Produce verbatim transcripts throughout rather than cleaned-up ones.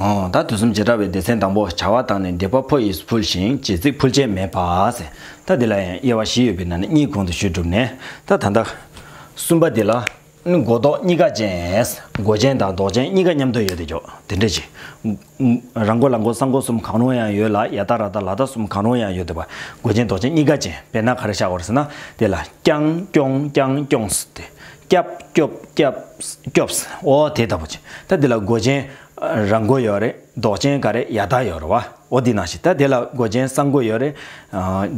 ཨོ། ད་དུས་གསུམ་བྱེ་བྲག་པའི་སྡེ་ཚན་དང་པོ། བྱ་བ་དང་ནི་སྡེ་པ་ཕོ་ཡིས་ཕུལ་ཞིང་བྱེད་ཚིག་ཕུལ་བྱེད་མེད་པ་ཟེར། ད་འདི་ལ་ཡང་དབྱེ་བ་བཞི་ཡོད་པའི་ནང་ནས་གཉིས་གོང་དུ་ཞུས་གྲུབ་ནས། ད་ད་ལྟ་གསུམ་པ་འདི་ལ་མགོ་འདོགས་གཉིས་ཀ་ཅན། མགོ་ཅན་དང་འདོགས་ཅན་གཉིས་ཀ་མཉམ་དུ་ཡོད་དེ་ཅོག་དེ་འདྲ་ཅིག་ར་མགོ་ལ་མགོ་ས་མགོ་གསུམ་གང་རུང་ཡང་ཡོད་ལ། ཡ་ད་ར་ད་ལ་ད་གསུམ་གང་རུང་ཡང་ཡོད་དེ་བ། མགོ་ཅན་འདོགས་ཅན་གཉིས་ཀ་ཅན། དཔེར་ན་ག་རེ་བཞག་དགོས་རེད་ཟེར་ན། དེ་ལ་རྐྱང་རྐྱོང་རྐྱང་རྐྱོངས་ཏེ། སྐྱབས་སྐྱོབ་སྐྱབས་སྐྱོབས། ཨོ་དེ་ལྟ་བུ་ཅིག་ད་འདི་ལ་མགོ་ཅན་ར་མགོ་ཡོད་རེད། འདོགས་ཅན་ག་རེ་ཡ་ད་ཡོད་རེད་བ། ཨོ་འདི་ནང་བཞིན་ད་དེ་ལ་མགོ་ཅན་ས་མགོ་ཡོད་རེད།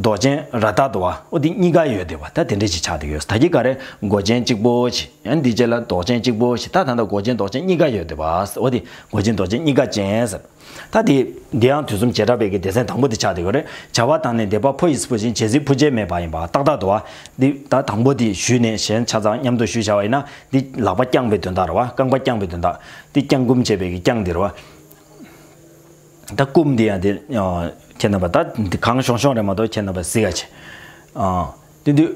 འདོགས་ཅན་ར་ད་འདུག་བ། ཨོ་འདི་གཉིས་ཀ་ཡོད་དེ་བ། ད་དེ་འདྲ་ཅིག་ཆགས་བསྡད་ཡོད། ད་གི་ག་རེ་མགོ་ཅན་གཅིག་པོ་ཞིག་ཡང་འདི་རྗེས་ལ་འདོགས་ཅན་གཅིག་པོ་ཞིག་ད་ད་ལྟ་མགོ་ཅན་འདོགས་ཅན་གཉིས་ཀ་ཡོད་དེ་བ། ཨོ་འདི་མགོ་ཅན་འདོགས་ཅན་གཉིས་ཀ་ཅན་ཟེར། ད་དེ་འདི་ཡང་དུས་གསུམ་བྱེ་བྲག་པའི་གི་སྡེ་ཚན་དང་པོ་དེ་ཆགས་བསྡད་ཡོད་རེད། བྱ་བ་དང་ནི་སྡེ་པ་ཕོ་ཡིས་ཕུལ་ཞིང་བྱེད་ཚིག་ཕུལ་བྱེད་མེད་པ་ཡིན་པ་ཏག་ཏག་འདུག་བ། འདི་ད་དང་པོ་དེ་ཞུས་ནས་གཞན་ཆ་ཚང་མཉམ་དུ་ཞུས་བྱ་བ་ཡིན་ན། འདི་ལག་པ་བརྐྱངས་པའི་དོན་དག་རེད་བ། རྐང་པ་བརྐྱངས་པའི་དོན་དག་འདི་བརྐྱང་བསྐུམ་བྱས་པའི་གི་བརྐྱང་འདི་རེད་བ། ད་བསྐུམ་འདི་ཡང་འདི་ཁྱེད་རྣམ་པ་ད་འདི་གང་ཤོང་ཤོང་རེད་མ་གཏོགས། ཁྱེད་རྣམ་པ་གཟིགས་ཡ་ཆེ། འདི་འདི།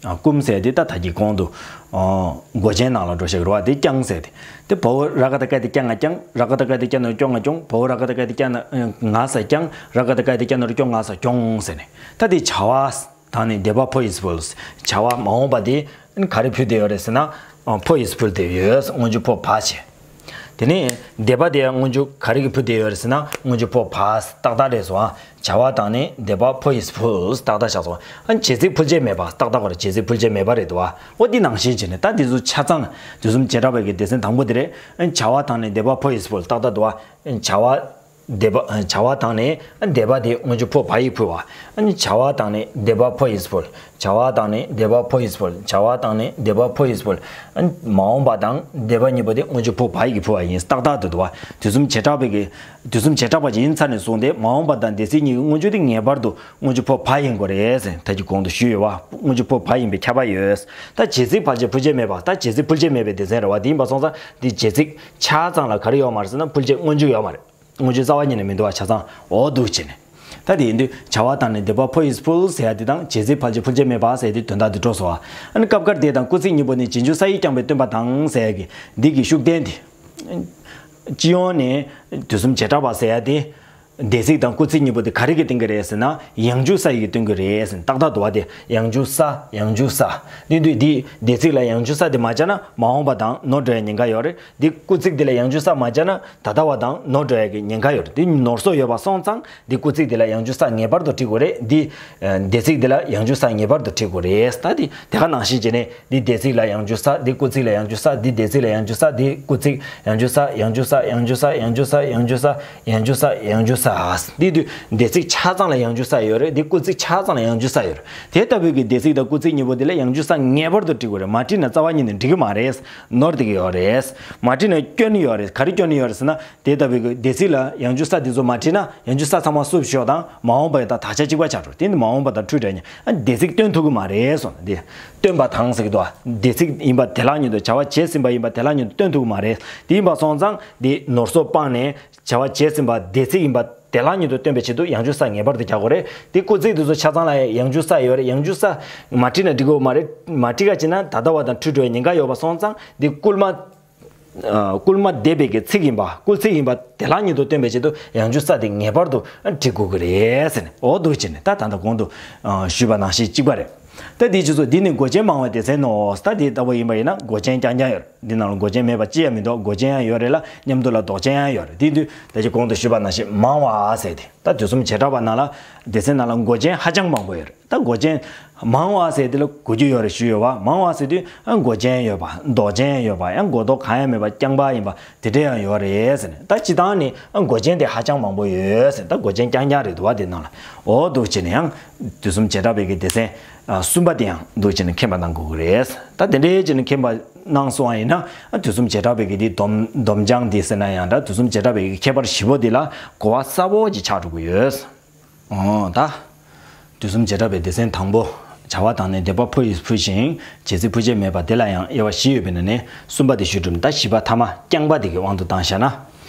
ཨ། བསྐུམ་ཟེར་དེ་ད་ད་གི་གོང་དུ། ཨ། མགོ་ཅན་ནང་ལ་འགྲོ་ཤག་རེད་བ། དེ་རྐྱང་ཟེར་དེ། དེ་བ་འོ་ར་ག་ད་ཀ་དེ་རྐྱང་ང་རྐྱང་། ར་ག་ད་ཀ་དེ་རྐྱང་ན་རྐྱོང་ང་རྐྱོང་། བ་འོ་ར་ག་ད་ཀ་དེ་རྐྱང་ན་ང་ས་རྐྱང་། ར་ག་ད་ཀ་དེ་རྐྱང་ན་རྐྱོང་ང་ས་རྐྱོང་ཟེར་ནས། ད་དེ་བྱ་བ་དང་ནི་སྡེ་པ་ཕོ་ཡིས་ཕུལ། བྱ་བ་མ་འོངས་པ་དེ་ག་རེ་ཕུལ་བསྡད་ཡོད་རེད་ཟེར་ན། ཕོ་ཡིས་ཕུལ་བསྡད་ཡོད། སྔོན་འཇུག་ཕོ་བ་བྱས། དེ་ནས་སྡེ་པ་དེ་སྔོན་འཇུག་ག་རེ་གི་ཕུལ་བསྡད་ཡོད་རེད་ཟེར་ན། སྔོན་འཇུག་ཕོ་བ་ཏག་ཏག་རེད་སོང་ཨ། བྱ་བ་དང་ནི་སྡེ་པ་ཕོ་ཡིས་ཕུལ་ཏག་ཏག་བཞག་སོང་ཨ། བྱེད་ཚིག་ཕུལ་བྱེད་མེད་པ་ཏག་ཏག་གོ་རེད། བྱེད་ཚིག་ཕུལ་བྱེད་མེད་པ་རེད་འདུག་ཨ། འོ་འདི་ནང་བཞིན་བྱས་ནས་ད་འདི་ཚོ་ཆ་ཚང་དུས་གསུམ་བྱེ་བྲག་པའི་གི་སྡེ་ཚན་དང་པོ་དེ་རེད། བྱ་བ་དང་ནི་སྡེ་པ་ཕོ་ཡིས་ཕུལ་ཏག་ཏག་འདུག་ཨ། བྱ་བ་སྡེ་པ་བྱ་བ་དང་ནི་སྡེ་པ་དེ་སྔོན་འཇུག་ཕོ་བ་ཡིས་ཕུལ་བ། བྱ་བ་དང་ནི་སྡེ་པ་ཕོ་ཡིས་ཕུལ། བྱ་བ་དང་ནི་སྡེ་པ་ཕོ་ཡིས་ཕུལ། བྱ་བ་དང་ནི་སྡེ་པ་ཕོ་ཡིས་ཕུལ། མ་འོངས་པ་དང་སྡེ་པ་གཉིས་པོ་དེ་སྔོན་འཇུག་ཕོ་བ་ཡིས་ཕུལ་བ་ཡིན། ཏག་ཏག་ཏུ་འདུག་བ། དུས་གསུམ་བྱེ་བྲག་པའི་གི་དུས་གསུམ་བྱེ་བྲག་པ་ཅིག་ཡིན་ཚར་ནས་བཟུང་སྟེ། མ་འོངས་པ་དང་སྡེ་ཚིག་གཉིས་ཀྱི་སྔོན་འཇུག་དེ་ངེས་པར་དུ་སྔོན་འཇུག་ཕོ་བ་ཡིན་དགོས་རེད་ཟེར་ད་གི་གོང་དུ་ཞུས་ཡོད་བ། སྔོན་འཇུག་ཕོ་བ་ཡིན་པའི་ཁྱབ་པ་ཡོད། ད་བྱེད་ཚིག་ཕལ་ཆེར་ཕུལ་བྱེད་མེད་པ། ད་བྱེད་ཚིག་ཕུལ་བྱེད་མེད་པའི་སྡེ་ཚན་རེད་བ། དེ་ཡིན་པ་སོང་ཙང་འདི་བྱེད་ཚིག་ཆ་ཚང་ལ་ག་རེ་ཡོད་མ་རེད་ཟེར་ན། ཕུལ་བྱེད་སྔོན་འཇུག་ཡོད་མ་རེད། སྔོན་འཇུག་རྩ་བ་ཉིད་ནས་མི་འདུག་བ། ཆ་ཚང་འོ་འདུག་བྱས་ནས། ད་དེ་ཡིན་དུས་བྱ་བ་དང་ནི་སྡེ་པ་ཕོ་ཡིས་ཕུལ་ཟེར་ཡ་དེ་དང་། བྱེད་ཚིག་ཕལ་ཆེར་ཕུལ་བྱེད་མེད་པ་ཟེར་ཡ་དེ་དོན་དག་དེ་འགྲོ་སོང་བ། ཨ་ནི་སྐབས་འགར་དེ་དང་སྐུལ་ཚིག་གཉིས་པོ་ནི་རྗེས་འཇུག་ས་ཡིག་རྐྱང་པས་སྟོན་པ་དང་ཟེར་ཡ་གི་འདི་གི་ཤུགས་བསྟན་དེ། སྤྱི་ཡོངས་ནས་དུས་གསུམ་བྱེ་བྲག་པ་ཟེར་ཡ་དེ། སྡེ་ཚིག་དང་སྐུལ་ཚིག་གཉིས་པོ་དེ་ག་རེ་གིས་སྟོན་གྱི་རེད་ཟེར་ན། ཡང་འཇུག་ས་ཡིག་གིས་སྟོན་གྱི་རེད་ཟེར། ཏག་ཏག་འདུག་བ། དེ་ཡང་འཇུག་ས། ཡང་འཇུག་ས། དེ་དུས་འདི་སྡེ་ཚིག་ལ་ཡང་འཇུག་ས་དེ་མ་སྦྱར་ན་མ་འོངས་པ་དང་ནོར་འགྲོ་ཡ་ཉེན་ཁ་ཡོད་རེད། འདི་སྐུལ་ཚིག་དེ་ལ་ཡང་འཇུག་ས་མ་སྦྱར་ན་ད་ལྟ་བ་དང་ནོར་འགྲོ་ཡ་གི་ཉེན་ཁ་ཡོད་རེད། དེ་ནོར་སོགས་ཡོད་པ་སོང་ཙང་འདི་སྐུལ་ཚིག་དེ་ལ་ཡང་འཇུག་ས་ངེས་པར་དུ་བྲི་དགོས་རེད། འདི་སྡེ་ཚིག་དེ་ལ་ཡང་འཇུག་ས་ངེས་པར་དུ་བྲི་དགོས་རེད། ད་དེ་དེ་ག་ནང་བཞིན་བྱས་ནས། འདི་སྡེ་ཚིག་ལ་ཡང་འཇུག་ས། འདི་སྐུལ་ཚིག་ལ་ཡང་འཇུག་ས། འདི་སྡེ་ཚིག་ལ་ཡང་འཇུག་ས། འདི་སྐུལ་ཚིག་ཡང་འཇུག་ས། ཡང་འཇུག་ས། ཡང་འཇུག་ས། ཡང་འཇུག་ས། ཡང་འཇུག་ས། ཡང་འཇུག་ས། ཡང་འཇུག་ས། འདི་དུས་སྡེ་ཚིག་ཆ་ཚང་ལ་ཡང་འཇུག་ས་ཡོད་རེད། འདི་སྐུལ་ཚིག་ཆ་ཚང་ལ་ཡང་འཇུག་ས་ཡོད་རེད། དེ་ལྟ་བུའི་གི་སྡེ་ཚིག་དང་སྐུལ་ཚིག་གཉིས་པོ་འདི་ལ་ཡང་འཇུག་ས་ངེས་པར་དུ་བྲི་དགོས་རེད། མ་བྲིས་ན་རྩ་བ་ཉིད་ནས་འགྲིག་གི་མ་རེད། ནོར་བསྡད་ཀྱི་ཡོད་རེད། མ་བྲིས་ན་སྐྱོན་ཡོད་རེད། ག་རེ་སྐྱོན་ཡོད་རེད་ཟེར་ན། དེ་ལྟ་བུའི་གི་སྡེ་ཚིག་ལ་ཡང་འཇུག་ས་དེ་ཚོ་མ་བྲིས་ན། ཡང་འཇུག་ས་ཚང་མ་བསུབ་ཤོག་དང་། མ་འོངས་པ་ཡི་དང་དག་ཆ་གཅིག་པ་ཆགས་འགྲོ། དེ་ནི་མ་འོངས་པ་དང་འཁྲུལ་བྲལ་ཉིད། ཨ། སྡེ་ཚིག་སྟོན་ཐུབ་ཀྱི་མ་རེད་སོང་། འདི་སྟོན་པ་དང་ཟེར་གྱི་འདུག་ཨ། སྡེ་ཚིག་ཡིན་པ་དེ་ལ་ཉིད་དུ། བྱ་བ་བྱས་ཟིན་པ་ཡིན་པ་དེ་ལ་ཉིད་དུ་སྟོན་ཐུབ་ཀྱི་མ་རེད། དེ་ཡིན་པ་སོང་ཙང་འདི་ནོར་སོགས་སྤངས་ནས། བྱ་བ་བྱས་ཟིན་པ་སྡེ་ཚིག་ཡིན་པ་དེ་ལ་ཉིད་དུ་སྟོན་པའི་ཆེད་དུ་ཡང་འཇུག་ས་ངེས་པར་དུ་རྒྱག་དགོས་རེད། དེ་སྐུལ་ཚིག་དེ་ཚོ་ཆ་ཚང་ལ་ཡང་འཇུག་ས་ཡོད་རེད། ཡང་འཇུག་ས་མ་བྲིས་ན་འགྲིག་གི་ཡོད་མ་རེད། མ་བྲིས་ག་བྱས་ན་ད་ལྟ་བ་དང་འཁྲུལ་འགྲོ་བའི་ཉེན་ཁ་ཡོད་པ་སོང་ཙང་། འདི་སྐུལ་མ། ཨ། སྐུལ་མ་འདེབས་པའི་གི་ཚིག་ཡིན་པ། སྐུལ་ཚིག་ཡིན་པ་དེ་ལ་ཉིད་དུ་སྟོན་པའི་ཆེད་དུ་ཡང་འཇུག་ས་དེ་ངེས་པར་དུ་བྲི་དགོས་ཀྱི་རེད་ཟེར་ནས། འོ་འདུག་བྱས་ནས། ད་ད་ལྟ་གོང་དུ་ཞུས་པ་ནང་བཞིན་གཅིག་པ་རེད། ད་དེའི་རྗེས་སུ། འདི་ནི་མགོ་ཅན་མང་བའི་སྡེ་ཚན་ནོ། ད་དེ་ལྟ་བུ་ཡིན་པ་ཡིན་ན་མགོ་ཅན་རྐྱང་རྐྱང་ཡོད་རེད། འདི་ནང་ལ་མགོ་ཅན་མེད་པ་ཅི་ཡང་མི་འདུག་མགོ་ཅན་ཡང་ཡོད་རེད་ལ། མཉམ་དུ་ལ་འདོགས་ཅན་ཡང་ཡོད་རེད། དེ་དུས་ད་ཅི་གོང་དུ་ཞུས་པ་ནང་བཞིན་མང་བ་ཟེར་ཏེ། ད་དུས་གསུམ་བྱེ་བྲག་པ་ནང་ལ་སྡེ་ཚན་ནང་ལ་མགོ་ཅན་ཧ་ཅང་མང་པོ་ཡོད་རེད། ད་མགོ་ཅན་མང་བ་ཟེར་དེ་ལ་གོ་རྒྱུ་ཡོད་རེད་ཞུས་ཡོད་བ། མང་བ་ཟེར་དུས་ཨ་མགོ་ཅན་ཡོད་པ། འདོགས་ཅན་ཡོད་པ། ཡང་མགོ་འདོགས་གང་ཡང་མེད་པ་རྐྱང་པ་ཡིན་པ་དེ་འདྲ་ཡང་ཡོད་རེད་ཟེར་ནས། ད་སྤྱིར་བཏང་ནི་ཨ་མགོ་ཅན་དེ་ཧ་ཅང་མང་པོ་ཡོད་ཟེར། ད་མགོ་ཅན་རྐྱང་རྐྱང་རེད་འདུག་བ། དེ་ནང་ལ་འོ་འདུག་བྱས་ནས་ཡང་དུས་གསུམ་བྱེ་བྲག་པའི་གི་སྡེ་ཚན་ཨ་གསུམ་པ་དེ་ཡང་འདུག་བྱས་ནས་མཁྱེན་པ་གནང་དགོས་ཀྱི་རེད། ད་དེ་འདྲའི་བྱས་ནས་མཁྱེན་པ་གནང་སོང་བ་ཡིན་ན། ཨ་དུས་གསུམ་བྱེ་བྲག་པའི་གི་དེ་སྡོམ་སྡོམ་བྱང་དེ་ཟེར་ན་ཡང་འདྲ། དུས་གསུམ་བྱེ་བྲག་པའི་གི་ཁྱད་པར་བཞི་པོ་དེ་ལ་གོ་བ་གསལ་པོ་ཅིག་ཆགས་འགྲོ་གི་ཡོད། ཨོ་ད། དུས་གསུམ་བྱེ་བྲག་པའི་སྡེ་ཚན་དང་པོ། བྱ་བ་དང་ནི་སྡེ་པ་ཕོ་ཡིས་ཕུལ་ཞིང་བྱེད་ཚིག་ཕུལ་བྱེད་མེད་པ་དེ་ལ་ཡང་དབྱེ་བ་བཞི་ཡོད་པའི་ནང་ནས་གསུམ་པ་དེ་ཞུས་གྲུབ། ད་བཞི་པ་ཐ་མ་རྐྱང་པ་དེ་གི་དབང་དུ་བཏང་བཞག་ན།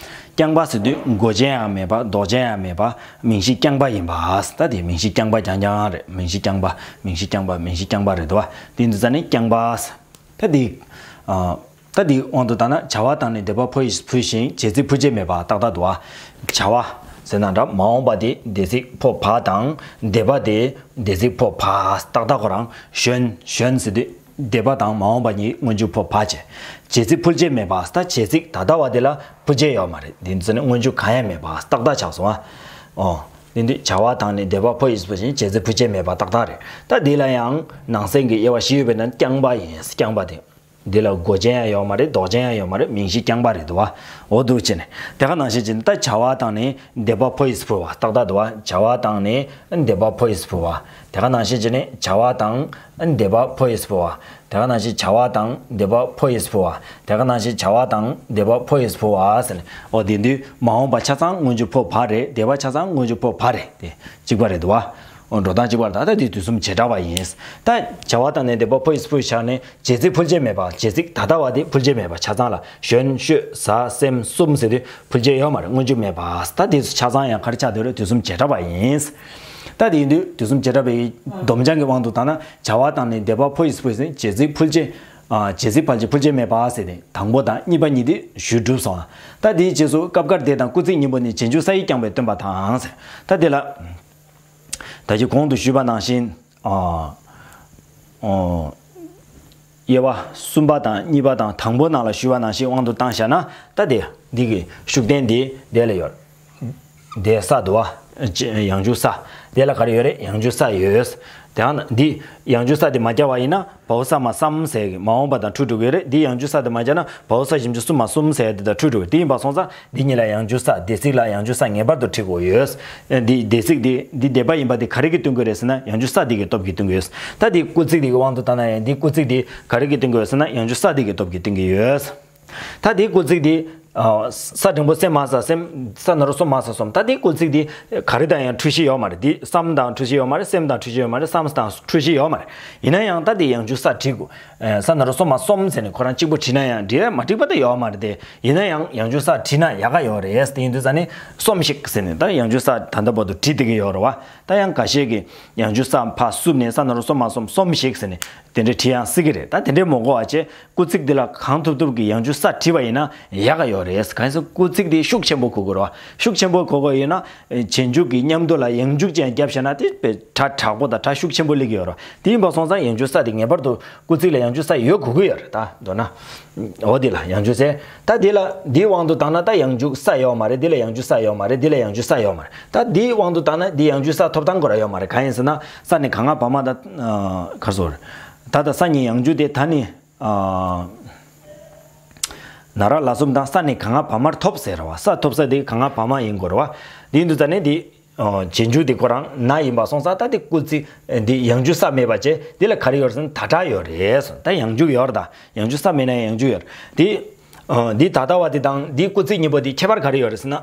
རྐྱང་པ་ཟེར་དུས་མགོ་ཅན་ཡང་མེད་པ། འདོགས་ཅན་ཡང་མེད་པ། མིང་གཞི་རྐྱང་པ་ཡིན་པ། ད་དེ་མིང་གཞི་རྐྱང་པ་རྐྱང་རྐྱང་རེད། མིང་གཞི་རྐྱང་པ། མིང་གཞི་རྐྱང་པ། མིང་གཞི་རྐྱང་པ་རེད་འདུག་བ། དེ་འདི་ཙ་ནས་རྐྱང་པ། ད་དེ། ཨ། ད་འདིའི་དབང་དུ་བཏང་ན་བྱ་བ་དང་ནི་འདོད་པ་ཕོ་ཡིས་ཕུལ་ཞིང་བྱེད་ཚིག་ཕུལ་བྱེད་མེད་པ་ཏག་ཏག་འདུག་བ། བྱ་བ་ཟེར་ན་འདྲ་མ་འོངས་པ་དེ་འདོད་ཚིག་ཕོ་བ་དང་འདོད་པ་དེ་འདོད་ཚིག་ཕོ་བ་ཏག་ཏག་ཁོ་རང་ཞོན་ཞོན་ཟེར་དུས། འདོད་པ་དང་མ་འོངས་པ་གཉིས་སྔོན་འཇུག་ཕོ་བ་བྱས། བྱེད་ཚིག་ཕུལ་བྱེད་མེད་པ། ད་བྱེད་ཚིག་ད་ལྟ་བ་དེ་ལ་ཕུལ་བྱེད་ཡོད་མ་རེད། འདི་ཚོ་ནི་སྔོན་འཇུག་གང་ཡང་མེད་པ་ཏག་ཏག་ཆགས་སོང་ཨ། ཨོ། དེ་འདི་བྱ་བ་དང་ནི་འདོད་པ་ཕོ་ཡིས་ཕུལ་ཞིང་བྱེད་ཚིག་ཕུལ་བྱེད་མེད་པ་ཏག་ཏག་རེད། ད་འདི་ལ་ཡང་ནང་གསེས་ཀྱི་དབྱེ་བ་བཞི་ཡོད་པའི་ནང་རྐྱང་པ་ཡིན། རྐྱང་པ་དེ། འདི་ལ་མགོ་ཅན་ཡང་ཡོད་མ་རེད། འདོགས་ཅན་ཡང་ཡོད་མ་རེད། མིང་གཞི་རྐྱང་པ་རེད་འདུག་བ། འོ་འདུག་བྱས་ནས་དེ་ག་ནང་བཞིན་བྱས་ནས་ད་བྱ་བ་དང་ནི་འདོད་པ་ཕོ་ཡིས་ཕུལ་བ་ཏག་ཏག་འདུག་བ། བྱ་བ་དང་ནི་འདོད་པ་ཕོ་ཡིས་ཕུལ་བ། དེ་ག་ནང་བཞིན་བྱས་ནས་བྱ་བ་དང་འདོད་པ་ཕོ་ཡིས་ཕུལ་བ། དེ་ག་ནང་བཞིན་བྱ་བ་དང་འདོད་པ་ཕོ་ཡིས་ཕུལ་བ། དེ་ག་ནང་བཞིན་བྱ་བ་དང་འདོད་པ་ཕོ་ཡིས་ཕུལ་བ་ཟེར་ནས། འོ་དེ་དུས་མ་འོངས་པ་ཆ་ཚང་སྔོན་འཇུག་ཕོ་བ་རེད། འདོད་པ་ཆ་ཚང་སྔོན་འཇུག་ཕོ་བ་རེད། དེ་གཅིག་པ་རེད་འདུག་བ། འོ་འགྲོ་སྟངས་གཅིག་པ་རེད། ད་ལྟ་དེ་དུས་གསུམ་བྱེ་བྲག་པ་ཡིན། ད་བྱ་བ་དང་ནི་འདོད་པ་ཕོ་ཡིས་ཕུལ་བཞག་ནས་བྱེད་ཚིག་ཕུལ་བྱེད་མེད་པ། བྱེད་ཚིག་ད་ལྟ་བ་དེ་ཕུལ་བྱེད་མེད་པ། ཆ་ཚང་ལ་ཞོན་ཤོད་ཟ་སེམས་གསུམ་ཟེར་དུས་ཕུལ་བྱེད་ཡོད་མ་རེད། སྔོན་འཇུག་མེད་པ། ད་དེ་ཚོ་ཆ་ཚང་ཡང་ག་རེ་ཆགས་བསྡད་རེད། དུས་གསུམ་བྱེ་བྲག་པ་ཡིན། ད་དེ་ཡིན་དུས་དུས་གསུམ་བྱེ་བྲག་པའི་སྡོམ་རྐྱང་གི་དབང་དུ་བཏང་ན་བྱ་བ་དང་ནི་འདོད་པ་ཕོ་ཡིས་ཕུལ་ཟིན། བྱེད་ཚིག་ཕུལ་བྱེད། ཨ། བྱེད་ཚིག་ཕལ་ཆེར་ཕུལ་བྱེད་མེད་པ་ཟེར་ནས་དང་པོ་དང་གཉིས་པ་གཉིས་དེ་ཞུས་གྲུབ་སོང་། ད་དེའི་རྗེས་སུ་སྐབས་འགར་དེ་དང་སྐུལ་ཚིག་གཉིས་པོ་ནི་རྗེས་འཇུག་ས་ཡིག་རྐྱང་པས་སྟོན་པ་དང་ཟེར། ད་དེ་ལ་ད་ཅི་གོང་དུ་ཞུས་པ་ནང་བཞིན། ཨ། ཨོ། དབྱེ་བ་གསུམ་པ་དང་གཉིས་པ་དང་དང་པོ་ནང་ལ་ཞུས་པ་ནང་བཞིན་དབང་དུ་བཏང་བཞག་ན། ད་དེ་འདི་གི་ཤུགས་བསྟན་འདི་དེ་ལ་ཡོད། དེ་ས་འདུག་བ། ཡང་འཇུག་ས། དེ་ལ་ག་རེ་ཡོད་རེད། ཡང་འཇུག་ས་ཡོད། དེ་ཡང་ན་འདི་ཡང་འཇུག་ས་དེ་མ་བརྒྱབ་པ་ཡིན་ན་བའོ་ས་མ་བསམ་ཟེར་གི་མ་འོངས་པ་དང་འཁྲུལ་འགྲོ་གི་རེད། འདི་ཡང་འཇུག་ས་དེ་མ་བརྒྱབ་ན་བའོ་ས་ཞབས་ཀྱུ་སུ་མ་གསུམ་ཟེར་དེ་དང་འཁྲུལ་འགྲོ་གི། དེ་ཡིན་པ་སོང་ཙང་འདི་གཉིས་ལ་ཡང་འཇུག་ས། སྡེ་ཚིག་ལ་ཡང་འཇུག་ས་ངེས་པར་དུ་བྲིས་དགོས་ཡོད། འདི་སྡེ་ཚིག་འདི་འདི་སྡེ་པ་ཡིན་པ་འདི་ག་རེ་གིས་སྟོན་གྱི་རེད་ཟེར་ན་ཡང་འཇུག་ས་འདི་གི་སྟོབས་ཀྱིས་སྟོན་གྱི་ཡོད། ད་འདི་སྐུལ་ཚིག་འདི་གི་དབང་དུ་བཏང་ན་ཡང་འདི་སྐུལ་ཚིག་འདི་ག་རེ་གིས་སྟོན་གྱི་ཡོད་ཟེར་ན་ཡང་འཇུག་ས་འདི་གི་སྟོབས་ཀྱིས་སྟོན་གྱི་ཡོད། ད་འདི་སྐུལ་ཚིག་འདི། ཨ། ས་འགྲེང་བུ་སེ་མ་ས་སེམས། ས་ན་རོ་སོ་མ་ས་སོམ། ད་འདི་སྐུལ་ཚིག་འདི་ག་རེ་དང་ཡང་འཁྲུལ་གཞི་ཡོད་མ་རེད། འདི་བསམ་དང་འཁྲུལ་གཞི་ཡོད་མ་རེད། སེམས་དང་འཁྲུལ་གཞི་ཡོད་མ་རེད། བསམ་དང་འཁྲུལ་གཞི་ཡོད་མ་རེད། ཡིན་ན་ཡང་ད་འདི་ཡང་འཇུག་ས་བྲིས་དགོས། ཨ། ས་ན་རོ་སོ་མ་སོམ་ཟེར་ནས་ཁོ་རང་གཅིག་པོ་བྲིས་ན་ཡང་འགྲིག་མ་འགྲིག་པ་ད་ཡོད་མ་རེད་དེ། ཡིན་ན་ཡང་ཡང་འཇུག་ས་བྲིས་ན་ཡག་ག་ཡོད་རེད། དེ་ཡིན་དུས་ཙ་ནི་སོམ་ཞིག་ཟེར་ནས་ད་ཡང་འཇུག་ས་ད་ལྟ་བར་དུ་བྲིས་བསྡད་ཀྱི་ཡོད་རེད་བ། ད་ཡང་འགའ་ཤས་ཀྱིས་ཡང་འཇུག་ས་ཕར་བསུབས་ནས་ས་ན་རོ་སོ་མ་སོམ་སོམ་ཞིག་ཟེར་ནས་དེ་འདྲ་བྲིས་ཡང་སྲིད་ཀྱི་རེད། ད་དེ་འདྲའི་མ་དགོས་པ་བྱས། སྐུལ་ཚིག་འདི་ལ་གང་ཐུབ་ཐུབ་ཀྱིས་ཡང་འཇུག་ས་བྲིས་པ་ཡིན་ན་ཡག་ག་ཡོད་རེད། གང་ཡིན་ཟེར་སྐུལ་ཚིག་དེ་ཤུགས་ཆེན་པོ་གོ་དགོས་རེད་བ། ཤུགས་ཆེན་པོ་གོ་དགོས་ཡོད་ན། རྗེས་འཇུག་གི་མཉམ་དུ་ལ་ཡང་འཇུག་ཅན་བརྒྱབ་བཞག་ན་དེ་དཔེ་སྒྲ་དྲག་པོ་དང་སྒྲ་ཤུགས་ཆེན་པོ་སླེབས་ཀྱི་ཡོད་རེད་བ། དེ་ཡིན་པ་སོང་ཙང་ཡང་འཇུག་ས་དེ་ངེས་པར་དུ་སྐུལ་ཚིག་ལ་ཡང་འཇུག་ས་ཡོད་དགོས་ཀྱི་ཡོད་རེད། ད་མདོར་ན། འོ་དེ་ལ་ཡང་འཇུག་ས། ད་དེ་ལ་དེའི་དབང་དུ་བཏང་ན་ད་ཡང་འཇུག་ས་ཡོད་མ་རེད། དེ་ལ་ཡང་འཇུག་ས་ཡོད་མ་རེད། དེ་ལ་ཡང་འཇུག་ས་ཡོད་མ་རེད། ད་དེའི་དབང་དུ་བཏང་ན་དེ་ཡང་འཇུག་ས་ཐོབ་ཐང་ཁོ་རང་ཡོད་མ་རེད། གང་ཡིན་ཟེར་ན་ས་ནི་ག་ང་བ་མ་ད། ཨ། ག་རེ་ཟེར། ད་ད་ས་ནི་ཡང་འཇུག་དེ་ད་ནི། ཨ། ན་ར་ལ་གསུམ་དང་ས་ནི་ག་ང་བ་མར་ཐོབ་ཟེར་བ། ས་ཐོབ་ས་དེ་ག་ང་བ་མ་ཡིན་དགོས་རེད་བ། དེ་ཡིན་དུས་ཙ་ནི་དེ། ཨ། རྗེས་འཇུག་དེ་ཁོ་རང་ན་ཡིན་པ་སོང་ཙང་ད་དེ་སྐུལ་ཚིག་འདི་ཡང་འཇུག་ས་མེད་པ་བྱས། འདི་ལ་ག་རེ་ཡོད་རེད་ཟེར་ན་ད་སྒྲ་ཡོད་རེད། ད་ཡང་འཇུག་ཡོད་རེད། ད་ཡང་འཇུག་ས་མེད་ན་ཡང་འཇུག་ཡོད་རེད། དེ། ཨ། འདི་ད་ལྟ་བ་དེ་དང་འདི་སྐུལ་ཚིག་གཉིས་པོ་དེ་ཁྱད་པར་ག་རེ་ཡོད་རེད་ཟེར་ན།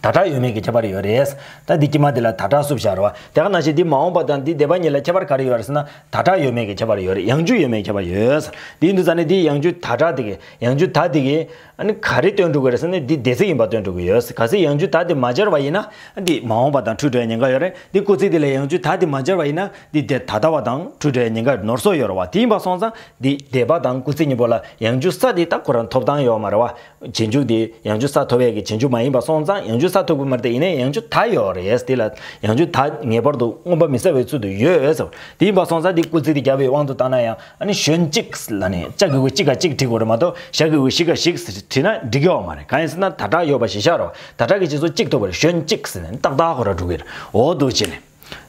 ད་སྒྲ་ཡོད་མེད་ཀྱི་ཁྱད་པར་ཡོད་རེད། ད་འདི་དཀྱིལ་མ་འདི་ལ་ད་སྒྲ་བསུབས་བཞག་རེད་བ། དེ་ག་ནང་བཞིན་འདི་མ་འོངས་པ་དང་འདི་སྡེ་པ་གཉིས་ལ་ཁྱད་པར་ག་རེ་ཡོད་རེད་ཟེར་ན། ད་སྒྲ་ཡོད་མེད་ཀྱི་ཁྱད་པར་ཡོད་རེད། ཡང་འཇུག་ཡོད་མེད་ཀྱི་ཁྱད་པར་ཡོད། དེ་ཡིན་དུས་ཙ་ནི་འདི་ཡང་འཇུག་ད་སྒྲ་དེ་གི་ཡང་འཇུག་ད་དེ་གི་ཨ་ནི་ག་རེ་སྟོན་འགྲོ་གི་རེད་ཟེར་ན་འདི་སྡེ་ཚིག་ཡིན་པ་སྟོན་འགྲོ་གི་ཡོད། གལ་སྲིད་ཡང་འཇུག་ད་དེ་མ་སྦྱར་བ་ཡིན་ན་འདི་མ་འོངས་པ་དང་འཁྲུལ་འགྲོ་ཡ་ཉེན་ཁ་ཡོད་རེད། འདི་སྐུལ་ཚིག་དེ་ལ་ཡང་འཇུག་ད་དེ་མ་སྦྱར་བ་ཡིན་ན་འདི་སྡེ་ད་ལྟ་བ་དང་འཁྲུལ་འགྲོ་ཡ་ཉེན་ཁ་ནོར་སོགས་ཡོད་རེད་བ། དེ་ཡིན་པ་སོང་ཙང་འདི་སྡེ་པ་དང་སྐུལ་ཚིག་གཉིས་པོ་ལ་ཡང་འཇུག་ས་དེ་ད་ཁོ་རང་ཐོབ་ཐང་ཡོད་མ་རེད་བ། རྗེས་འཇུག་དེ་ཡང་འཇུག་ས་ཐོབ་ཡས་ཀྱི་རྗེས་འཇུག་མ་ཡིན་པ་སོང་ཙང་ཡང་འཇུག་ས་ཐོབ་ཀྱི་མ་རེད་དེ། ཡིན་ནའི་ཡང་འཇུག་ད་ཡོད་རེད། དེ་ལ་ཡང་འཇུག་ད་ངེས་པར་དུ་མངོན་པ་མི་གསལ་བའི་ཚུལ་དུ་ཡོད་ཟེར། དེ་ཡིན་པ་སོང་ཙང་དེ་སྐུལ་ཚིག་དེ་རྒྱབ་པའི་དབང་དུ་བཏང་ན་ཡང་ཨ་ནི་ཞོན་གཅིག་ལ་ནི་ལྕགས་ཀྱི་གུ་གཅིག་ག་གཅིག་བྲིས་དགོས་རེད་མ་གཏོགས་ཞ་གི་གུ་ཞིག་ག་ཞིག་བྲིས་ན་འགྲིག་གི་ཡོད་མ་རེད། གང་ཡིན་ཟེར་ན་ད་དྲག་ཡོད་པ་ཞིག་ཤར་རོ། ད་དྲག་གི་རྗེས་སུ་གཅིག་ཐོབ་པ་རེད། ཞོན་གཅིག་ཟེར་ནས་ཏག་ཏག་ཁོ་ར་འགྲོ་གི་རེད། འོ་འདུག་བྱས་ནས་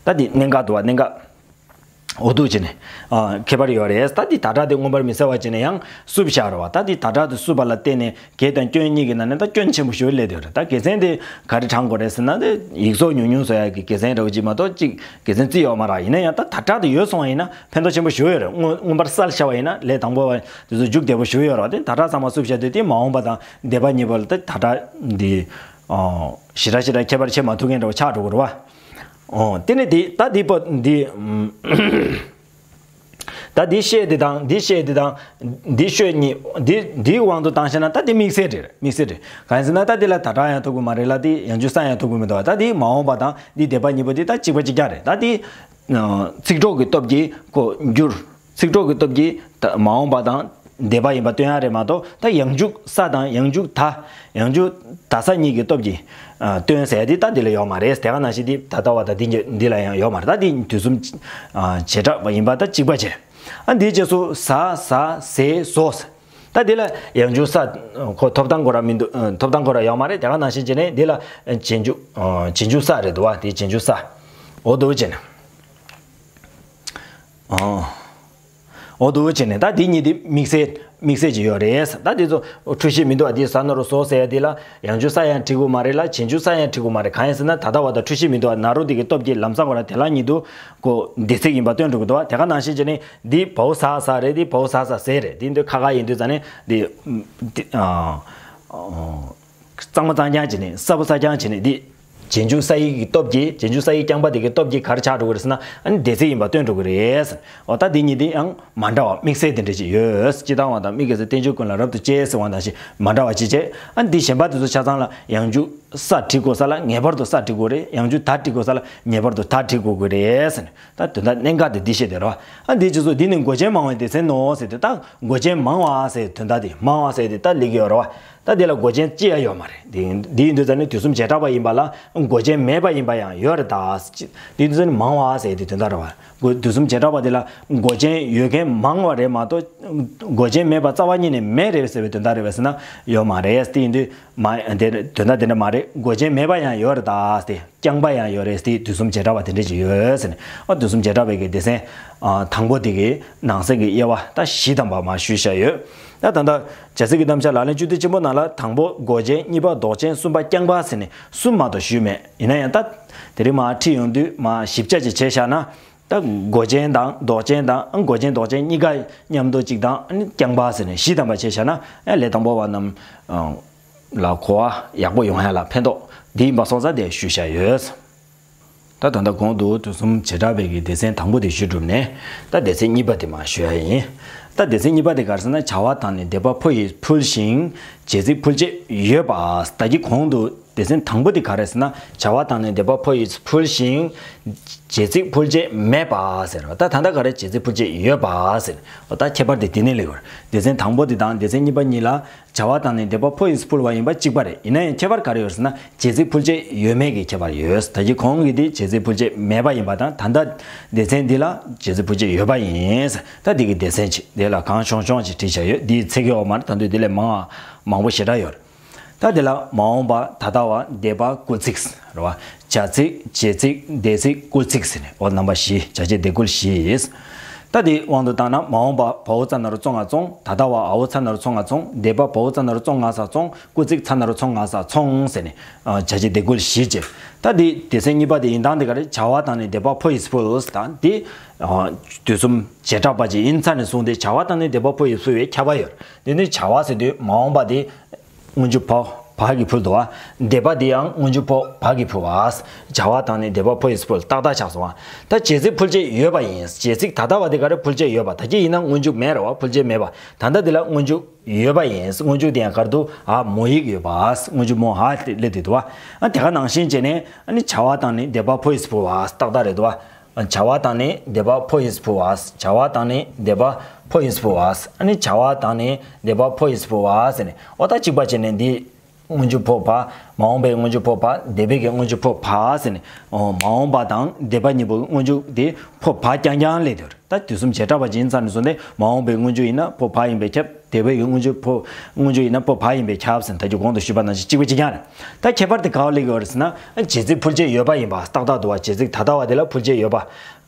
ད་དེ་གནད་འགག་འདུག་བ། གནད་འགག་འོ་འདུག་བྱས་ནས། ཨ། ཁྱད་པར་ཡོད་རེད། ད་འདི་ད་སྒྲ་དེ་མངོན་པར་མི་གསལ་བ་བྱས་ནས་ཡང་བསུབས་བཞག་རེད་བ། ད་འདི་ད་སྒྲ་དེ་བསུབས་པ་ལ་བརྟེན་ནས་གལ་དང་སྐྱོན་གཉིས་ཀྱི་ནང་ནས་ད་སྐྱོན་ཆེན་པོ་ཞིག་སླེབས་བསྡད་ཡོད་རེད། ད་དགེ་མཚན་དེ་ག་རེ་དྲངས་དགོས་རེད་ཟེར་ན། དེ་ཡིག་གཟུགས་ཉུང་ཉུང་བཟོ་ཡག་གི་དགེ་མཚན་འདྲ་བོ་ཅིག་མ་གཏོགས་ཅིག་དགེ་མཚན་བརྩི་ཡོད་མ་རེད། ཡིན་ན་ཡང་ད་ད་སྒྲ་དེ་ཡོད་སོང་བ་ཡིན་ན་ཕན་ཐོགས་ཆེན་པོ་ཞིག་ཡོད་རེད། མངོན་མངོན་པར་གསལ་བཞག་པ་ཡིན་ན་ལས་དང་པོ་བ་དེ་ཚོ་མཇུག་བདེ་པོ་ཞིག་ཡོད་རེད་བ། དེ་ད་སྒྲ་ཚང་མ་བསུབས་བཞག་དུས་དེ་མ་འོངས་པ་དང་འདས་པ་གཉིས་པོ་ལ་ད་ད་སྒྲ་འདི། ཨོ། ཞེ་དྲག་ཞེ་དྲག་ཁྱད་པར་ཕྱེ་མ་ཐུབ་མཁན་འདྲ་བོ་ཆགས་འགྲོ་གི་རེད་བ། ཨོ། དེ་ནས་དེ་ད་འདི་པོ་འདི། ད་འདི་ཤད་འདི་དང་འདི་ཤད་འདི་དང་འདི་ཤོད་གཉིས་འདི་འདིའི་དབང་དུ་བཏང་བྱས་ན་ད་འདི་དམིགས་བསལ་རེད། དམིགས་བསལ་རེད། གང་ཡིན་ཟེར་ན་ད་འདི་ལ་ད་སྒྲ་ཡང་ཐོབ་གི་མ་རེད་ལ། འདི་ཡང་འཇུག་ས་ཡང་ཐོབ་གི་མི་འདུག་བ། ད་འདི་མ་འོངས་པ་དང་འདི་འདས་པ་གཉིས་པོ་འདི་ད་གཅིག་པ་གཅིག་རྐྱང་རེད། ད་འདི་ཚིག་གྲོགས་ཀྱི་སྟོབས་ཀྱིས་གོ་འགྱུར། ཚིག་གྲོགས་ཀྱི་སྟོབས་ཀྱིས་ད་མ་འོངས་པ་དང་ འདས་པ་ཡིན་པ་སྟོན་ཡ་རེད་མ་གཏོགས། ད་ཡང་འཇུག་ས་དང་ཡང་འཇུག་ད། ཡང་འཇུག་ད་ས་གཉིས་ཀྱི་སྟོབས་ཀྱིས་ཨ་སྟོན་ཟེར་ཡ་དེ་ད་འདི་ལ་ཡོད་མ་རེད། དེ་ག་ནང་བཞིན་འདི་ད་ལྟ་བ་དང་འདི་འདི་ལ་ཡང་ཡོད་མ་རེད། ད་འདི་དུས་གསུམ་ཨ་བྱེ་བྲག་པ་ཡིན་པ་ད་གཅིག་པ་བྱས། ཨ་འདིའི་རྗེས་སུ་ཟ་ཟ་ཟེ་ཟོ། ད་འདི་ལ་ཡང་འཇུག་ས་ཁོ་ཐོབ་ཐང་ཁོ་རང་མི་འདུག་ཨ་ཐོབ་ཐང་ཁོ་རང་ཡོད་མ་རེད། དེ་ག་ནང་བཞིན་བྱས་ནས་འདི་ལ་རྗེས་འཇུག་ཨ་རྗེས་འཇུག་ས་རེད་འདུག་བ། དེ་རྗེས་འཇུག་ས། འོ་འདུག་བྱས་ནས། ཨ། འོ་འདུག་བྱས་ནས་ད་འདི་གཉིས་དེ་དམིགས་བསལ་དམིགས་བསལ་ཅིག་ཡོད་རེད། ད་འདི་ཚོ་འཁྲུལ་གཞི་མི་འདུག་བ། འདི་ཟ་ན་རོ་ཟོ་ཟེར་ཡ་འདི་ལ་ཡང་འཇུག་ས་ཡང་འཁྲིལ་དགོས་མ་རེད་ལ། རྗེས་འཇུག་ས་ཡང་འཁྲིལ་དགོས་མ་རེད། གང་ཡིན་ཟེར་ན་ད་ལྟ་བ་དང་འཁྲུལ་གཞི་མི་འདུག་བ། ན་རོ་འདི་གི་སྟོབས་ཀྱིས་ལམ་སང་ཁོ་རང་དེ་ལ་ཉིད་དུ་ཁོ་འདས་ཚིག་ཡིན་པ་སྟོན་འགྲོ་གི་འདུག་བ། དེ་ག་ནང་བཞིན་བྱས་ནས་འདི་བའོ་ཟ་ས་རེད། འདི་བའོ་ཟ་ས་ཟེར་རེད། འདི་འདི་ཁ་ཁ་ཡིན་དུས་ཙང་ནས་འདི་འདི་ཨ། གཙང་མ་གཙང་རྐྱང་བྱས་ནས་སྲབ་པོ་སྲབ་རྐྱང་བྱས་ནས་འདི་རྗེས་འཇུག་ས་ཡིག་གི་སྟོབས་ཀྱིས། རྗེས་འཇུག་ས་ཡིག་རྐྱང་པ་དེ་གི་སྟོབས་ཀྱིས་ག་རེ་ཆགས་འགྲོ་གི་རེད་ཟེར་ན། ཨ་ནི་འདས་ཚིག་ཡིན་པ་སྟོན་འགྲོ་གི་རེད། འོ་ད་འདི་གཉིས་དེ་ཡང་མ་འདྲ་བ་དམིགས་བསལ་དེ་འདྲ་ཅིག་ཡོད། སྤྱིར་བཏང་བ་དང་མི་སྒེར་ཟེར་བསྟན་བཅོས་ཀུན་ལ་རབ་ཏུ་དཔྱད་ཟེར་བ་ནང་བཞིན་མ་འདྲ་བ་ཅིག་བྱས། ཨ་ནི་འདི་གཞན་པ་དེ་ཚོ་ཆ་ཚང་ལ་ཡང་འཇུག་ས་བྲིས་དགོས་ས་ལ་ངེས་པར་དུ་ས་བྲིས་དགོས་རེད། ཡང་འཇུག་ད་བྲིས་དགོས་ས་ལ་ངེས་པར་དུ་ད་བྲིས་དགོས་ཀྱི་རེད་ཟེར་ནས། ད་དོན་དག་གནད་འགག་དེ་འདི་བཤད་དེ་རེད་བ། ཨ་འདི་ཅི་ཚོ་འདི་ནི་མགོ་ཅན་མང་བའི་སྡེ་ཚན་ནོ་ཟེར་དུས། ད་མགོ་ཅན་མང་བ་ཟེར་དོན་དག་དེ་མང་བ་ཟེར་དེ་ད་ལེགས་ཡོད་རེད་བ། ད་དེ་ལ་མགོ་ཅན་ཅི་ཡང་ཡོད་མ་རེད། དེ་འདི་ཡིན་དུས་ཙང་ནི་དུས་གསུམ་བྱེ་བྲག་པ་ཡིན་པ་ལ་མགོ་ཅན་མེད་པ་ཡིན་པ་ཡང་ཡོད་རེད་ད། དེ་ཡིན་དུས་ཙང་ནི་མང་བ་ཟེར་དེ་དོན་དག་རེད་བ། མགོ་དུས་གསུམ་བྱེ་བྲག་པ་དེ་ལ་མགོ་ཅན་ཡོད་མཁན་མང་བ་རེད་མ་གཏོགས། མགོ་ཅན་མེད་པ་རྩ་བ་ཉིད་ནས་མེད་རེད་ཟེར་བའི་དོན་དག་རེད་པས་ཟེར་ན་ཡོད་མ་རེད། དེ་ཡིན་དུས་མ་དེ་དོན་དག་དེ་འདྲ་མ་རེད། མགོ་ཅན་མེད་པ་ཡང་ཡོད་རེད་ད། དེ་རྐྱང་པ་ཡང་ཡོད་རེད། དེ་དུས་གསུམ་བྱེ་བྲག་པ་དེ་འདྲ་ཅིག་ཡོད་ཟེར་ནས། ཨ་དུས་གསུམ་བྱེ་བྲག་པའི་གི་སྡེ་ཚན་ཨ་དང་པོ་དེ་གི་ནང་གསེས་ཀྱི་དབྱེ་བ་ད་བཞི་ཐམ་པ་མར་ཞུས་བཞག་ཡོད། ད་ད་ལྟ་བྱ་ཚིག་གི་རྣམ་གཞག་ལག་ལེན་བཅུ་བདུན་ཆེན་པོ་ནང་ལ་དང་པོ་མགོ་ཅན། གཉིས་པ་ལྡོག་ཅན། གསུམ་པ་རྐྱང་པ་ཟེར་ནས་གསུམ་མ་གཏོགས་ཞུས་མེད། ཡིན་ན་ཡང་ད་དེ་རིང་མར་ཁྲིད་ཡོང་དུས་མར་ཞིབ་ཆ་ཅིག་བྱས་བཞག་ན། ད་མགོ་ཅན་དང་ལྡོག་ཅན་དང་། ཨ་མགོ་ཅན་ལྡོག་ཅན་གཉིས་ཀ་མཉམ་དུ་གཅིག་དང་། ཨ་ནི་རྐྱང་པ་ཟེར་ནས་བཞི་ཐམ་པ་བྱས་བཞག་ན། ཨ་ལས་དང་པོ་བ་རྣམས་ཨ་ལ་གོ་བ་ཡག་པོ་ཡོང་ཡ་ལ་ཕན་ཐོགས་འདི་ཡིན་པ་སོང་ཙང་དེ་ཞུས་བཞག་ཡོད། ད་ད་ལྟ་གོང་དུ་དུས་གསུམ་བྱེ་བྲག་པའི་གི་སྡེ་ཚན་དང་པོ་དེ་ཞུས་གྲུབ་ནས། ད་སྡེ་ཚན་གཉིས་པ་དེ་མར་ཞུ་ཡ་ཡིན། ད་སྡེ་ཚན་གཉིས་པ་དེ་ག་རེ་ཟེར་ན། བྱ་བ་དང་ནི་སྡེ་པ་ཕོ་ཡིས་ཕུལ་ཞིང་། རྗེས་ཚིག་ཕུལ་བྱེད་ཡོད་པ། ད་གིན་གོང་དུ་སྡེ་ཚན་དང་པོ་དེ་ག་རེ་ཟེར་ན། བྱ་བ་དང་ནི་སྡེ་པ་ཕོ་ཡིས་ཕུལ་ཞིང་། རྗེས་ཚིག་ཕུལ་བྱེད་མེད་པ་ཟེར་བ། ད་ད་ལྟ་ག་རེ། རྗེས་ཚིག་ཕུལ་བྱེད་ཡོད་པ་ཟེར། ད་ཁྱད་པར་དེ་དེ་ནས་སླེབས་ཡོད་རེད། སྡེ་ཚན་དང་པོ་དེ་དང་སྡེ་ཚན་གཉིས་པ་གཉིས་ལ་བྱ་བ་དང་ནི་སྡེ་པ་ཕོ་ཡིས་ཕུལ་བ་ཡིན་པ་གཅིག་པ་རེད། ཡིན་ན་ཡང་ཁྱད་པར་ག་རེ་ཡོད་ཟེར་ན། རྗེས་ཚིག་ཕུལ་བྱེད་ཡོད་མེད་ཀྱི་ཁྱད་པར་ཡོད། ད་གིན་གོང་གི་དེ་རྗེས་ཚིག་ཕུལ་བྱེད་མེད་པ་ཡིན་པ་དང་། ད་ལྟ་སྡེ་ཚན་འདི་ལ་རྗེས་ཚིག་ཕུལ་བྱེད་ཡོད་པ་ཡིན། ད་འདི་གི་སྡེ་ཚན་གཅིག་དེ་ལ་གང་བྱུང་བྱུང་ཅིག་བྲིས་བཞག་ཡོད། འདིའི་ཚིག་གི་འོག་མར་ད་དུང་དེ་ལས་མང་བ་མང་པོ་ཞེ་དྲག་ཡོད་རེད། ད་དེ་ལ་མ་འོངས་པ། ད་ལྟ་བ། འདས་པ། སྐུལ་ཚིག་རེད་བ། བྱ་ཚིག་རྗེས་ཚིག་འདས་ཚིག་སྐུལ་ཚིག་ཟེར་ནས། འོ་རྣམ་པ་བཞི། བྱ་བྱེད་འདས་སྐུལ་བཞི། ད་དེའི་དབང་དུ་བཏང་ན། མ་འོངས་པ་བའོ་ཙ་ན་རོ་ཙོ་ང་བཙོང་། ད་ལྟ་བ་ཨའོ་ཙ་ན་རོ་ཙོ་ང་བཙོང་། འདས་པ་བའོ་ཙ་ན་རོ་ཙོ་ང་ས་བཙོང་། སྐུལ་ཚིག་ཙ་ན་རོ་ཙོ་ང་ས་ཚོང་ཟེར་ནས། ཨ་བྱ་བྱེད་འདས་སྐུལ་བཞི་བྱས། ད་དེ་སྡེ་ཚན་གཉིས་པ་དེ་ཡིན་སྟངས་དེ་ག་རེ། བྱ་བ་དང་ནི་སྡེ་པ་ཕོ་ཡིས་ཕུལ། ད་དེ་ཨ་དུས་གསུམ་བྱེ་བྲག་པ་ཅིག་ཡིན་ཙང་ནས་བཟུང་སྟེ་བྱ་བ་དང་ནི་སྡེ་པ་ཕོ་ཡིས་ཕུལ་བའི་ཁྱབ་པ་ཡོད། དེ་ནི་བྱ་བ་ཟེར་དུས་མ་འོངས་པ་དེ་སྔོན་འཇུག་ཕོ་བ་གིས་ཕུལ་འདུག་བ། འདས་པ་འདི་ཡང་སྔོན་འཇུག་ཕོ་བ་གིས་ཕུལ་བ། བྱ་བ་དང་ནི་འདས་པ་ཕོ་ཡིས་ཕུལ། ཏག་ཏག་ཆགས་སོང་བ། ད་རྗེས་ཚིག་ཕུལ་བྱེད་ཡོད་པ་ཡིན། རྗེས་ཚིག་ད་ལྟ་བ་འདི་ག་རེ། ཕུལ་བྱེད་ཡོད་པ། ད་གིན་ཡིན་ན་སྔོན་འཇུག་མེད་རེད་བ། ཕུལ་བྱེད་མེད་པ། ད་ལྟ་འདི་ལ་སྔོན་འཇུག་ཡོད་པ་ཡིན། སྔོན་འཇུག་དེ་ཡང་ག་རེ་འདུག་ཨ་མོ་ཡིག་ཡོད་པ། སྔོན་འཇུག་མོ་ཧ་སླེབས་དེ་འདུག་བ། ཨ་དེ་ག་ནང་བཞིན་བྱས་ནས། ཨ་ནི་བྱ་བ་དང་ནི་འདས་པ་ཕོ་ཡིས་ཕུལ་བ། ཏག་ཏག་རེད་འདུག་བ། བྱ་བ་དང་ནི་འདས་པ་ཕོ་ཡིས་ཕུལ་བ། བྱ་བ་དང་ནི་འདས་པ་ཕོ་ཡིས་ཕུལ་བ། ཨ་ནི་བྱ་བ་དང་ནི་འདས་པ་ཕོ་ཡིས་ཕུལ་བ་ཟེར་ནས། འོ་ད་གཅིག་པ་བྱས་ནས་འདི་སྔོན་འཇུག་ཕོ་བ། མ་འོངས་པའི་སྔོན་འཇུག་ཕོ་བ། འདས་པའི་གི་སྔོན་འཇུག་ཕོ་བ་ཟེར་ནས། འོ་མ་འོངས་པ་དང་འདས་པ་གཉིས་པོའི་སྔོན་འཇུག་དེ་ཕོ་བ་རྐྱང་རྐྱང་སླེབས་དེ་རེད། ད་དུས་གསུམ་བྱེ་བྲག་པ་ཅིག་ཡིན་ཙང་ནས་བཟུང་སྟེ། མ་འོངས་པའི་སྔོན་འཇུག་ཡིན་ན་ཕོ་བ་ཡིན་པས་ཁྱབ། འདས་པའི་གི་སྔོན་འཇུག་ཕོ་སྔོན་འཇུག་ཡིན་ན་ཕོ་བ་ཡིན་པས་ཁྱབ་ཟེར་ནས། ད་ཅི་གོང་དུ་ཞུས་པ་ནང་བཞིན་གཅིག་པ་གཅིག་རྐྱང་རེད། ད་ཁྱད་པར་དེ་ག་པར་སླེབས་ཡོད་རེད་ཟེར་ན། རྗེས་ཚིག་ཕུལ་བྱེད་ཡོད་པ་ཡིན་པ་ཏག་ཏག་འདུག་བ། རྗེས་ཚིག་ད་ལྟ་བ་དེ་ལ་ཕུལ་བྱེད་ཡོད་པ།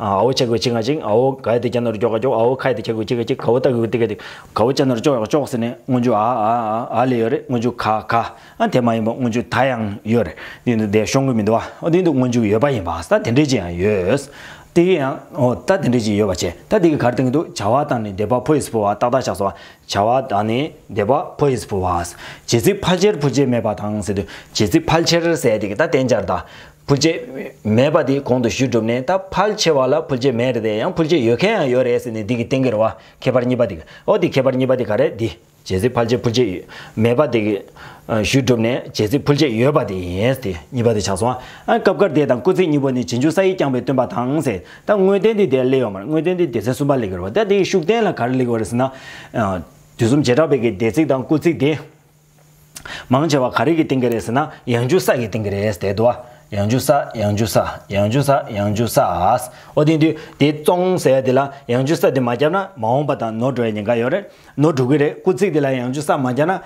ཨའོ་ཆ་གི་ཆི་ང་ཆིང་། ཨའོ་ག་ཡ་དེ་ཀྱ་ན་རོ་ཀྱོ་ག་ཀྱོག། ཨའོ་ཁ་ཡ་དེ་ཁྱ་གི་ཁྱི་ག་ཁྱི། གའོ་ཏ་གི་ཏི་ག་ཏི། གའོ་ཅ་ན་རོ་ཅོ་ཡ་ཅོག་ཟེར་ནས་སྔོན་འཇུག་ཨ་ཨ་ཨ་ཨ་ལ་ཡོད་རེད། སྔོན་འཇུག་ག་ག་ཨ་དེ་མ་ཡིན་པ་སྔོན་འཇུག་ད་ཡང་ཡོད་རེད། འདི་འདུག་དེ་ཤོང་གི་མི་འདུག་བ། འོ་འདི་འདུག་སྔོན་འཇུག་ཡོད་པ་ཡིན་པ། ད་དེ་འདྲས་ཅིག་ཡང་ཡོད། དེ་ཡང་འོ་ད་དེ་འདྲས་ཅིག་ཡོད་པ་བྱས། ད་དེ་གི་ག་རེ་བསྟན་གྱི་འདུག་བྱ་བ་དང་ནི་འདས་པ་ཕོ་ཡིས་ཕུལ་བ་ཏག་ཏག་ཆགས་སོང་བ། བྱ་བ་དང་ནི་འདས་པ་ཕོ་ཡིས་ཕུལ་བ། རྗེས་ཚིག་ཕལ་ཆེར་ཕུལ་བྱེད་མེད་པ་དང་ཟེར་དུས། རྗེས་ཚིག་ཕལ་ཆེར་ཟེར་དེ་གི་ད་བསྟན་འཆར་ད། ཕུལ་བྱེད་མེད་པ་དེ་གོང་དུ་ཞུས་གྲུབ་ནས། ད་ཕལ་ཆེ་བ་ལ་ཕུལ་བྱེད་མེད་རེད་དེ། ཡང་ཕུལ་བྱེད་ཡོད་མཁན་ཡང་ཡོད་རེད་ཟེར་ནས་འདི་གི་བསྟན་གྱི་རེད་བ། ཁྱད་པར་གཉིས་པ་དེ་གི། འོ་དེ་ཁྱད་པར་གཉིས་པ་དེ་ག་རེད། འདི་རྗེས་ཚིག་ཕལ་ཆེར་ཕུལ་བྱེད་མེད་པ་དེ་གི་ཞུས་གྲུབ་ནས། རྗེས་ཚིག་ཕུལ་བྱེད་ཡོད་པ་དེ་ཡིན་ཏེ། གཉིས་པ་དེ་ཆགས་སོང་ཨ། སྐབས་འགར་འདས་དང་སྐུལ་ཚིག་གཉིས་པོ་ནི་རྗེས་འཇུག་ས་ཡིག་རྐྱང་པས་སྟོན་པ་དང་ཟེར། ད་དངོས་བསྟན་འདི་དེར་སླེབས་ཡོད་མ་རེད། དངོས་བསྟན་འདི་སྡེ་ཚན་གསུམ་པ་སླེབས་ཀྱི་རེད་བ། ད་དེ་ཡི་ཤུགས་བསྟན་ལ་ག་རེ་སླེབས་ཀྱི་རེད་ཟེར་ན། དུས་གསུམ་བྱེ་བྲག་པའི་གི་འདས་ཚིག་དང་སྐུལ་ཚིག་དེ། མང་ཆེ་བ་ག་རེ་གིས་བསྟན་གྱི་རེད་ཟེར་ན། ཡང་འཇུག་ས་གིས་བསྟན་གྱི་རེད་ཟེར་དུས། ཡང་འཇུག་ས། ཡང་འཇུག་ས། ཡང་འཇུག་ས། ཡང་འཇུག་ས། འོ་དེ་དུས་དེ་ཙོང་ཟེར་ཡ་དེ་ལ་ཡང་འཇུག་ས་དེ་མ་བརྒྱབ་ན་མ་འོངས་པ་དང་ནོར་འགྲོ་ཡ་ཉེན་ཁ་ཡོད་རེད། ནོར་འགྲོ་གི་རེད། སྐུལ་ཚིག་དེ་ལ་ཡང་འཇུག་ས་མ་བརྒྱབ་ན།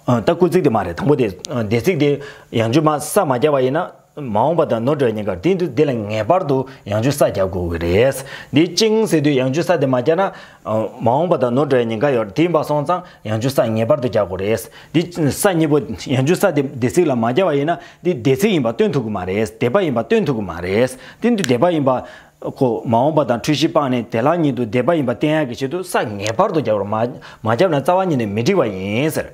ཨ། ད་སྐུལ་ཚིག་དེ་མ་རེད། དང་པོ་དེ། ཨ། འདས་ཚིག་དེ་ཡང་འཇུག་མ་ས་མ་བརྒྱབ་པ་ཡིན་ན། མ་འོངས་པ་དང་ནོར་འགྲོ་ཡ་ཉེན་ཁ་ཡོད། དེ་དུས་དེ་ལ་ངེས་པར་དུ་ཡང་འཇུག་ས་རྒྱག་དགོས་ཀྱི་རེད། འདི་ཅིང་ཟེར་དུས་ཡང་འཇུག་ས་དེ་མ་བརྒྱབ་ན། ཨ། མ་འོངས་པ་དང་ནོར་འགྲོ་ཡ་ཉེན་ཁ་ཡོད་རེད། དེ་ཡིན་པ་སོང་ཙང་ཡང་འཇུག་ས་ངེས་པར་དུ་རྒྱག་དགོས་རེད། འདི་ས་གཉིས་པོ་ཡང་འཇུག་ས་དེ་འདས་ཚིག་ལ་མ་བརྒྱབ་པ་ཡིན་ན། འདི་འདས་ཚིག་ཡིན་པ་སྟོན་ཐུབ་ཀྱི་མ་རེད། འདས་པ་ཡིན་པ་སྟོན་ཐུབ་ཀྱི་མ་རེད། དེ་དུས་འདས་པ་ཡིན་པ་ཁོ་མ་འོངས་པ་དང་འཁྲུལ་གཞི་སྤངས་ནས་དེ་ལ་ཉིད་དུ་འདས་པ་ཡིན་པ་བསྟན་ཡག་གི་ཆེད་དུ་ས་ངེས་པར་དུ་རྒྱག་རོགས། མ་མ་བརྒྱབ་ན་རྩ་བ་ཉིད་ནས་མི་འགྲིག་པ་ཡིན་ཟེར།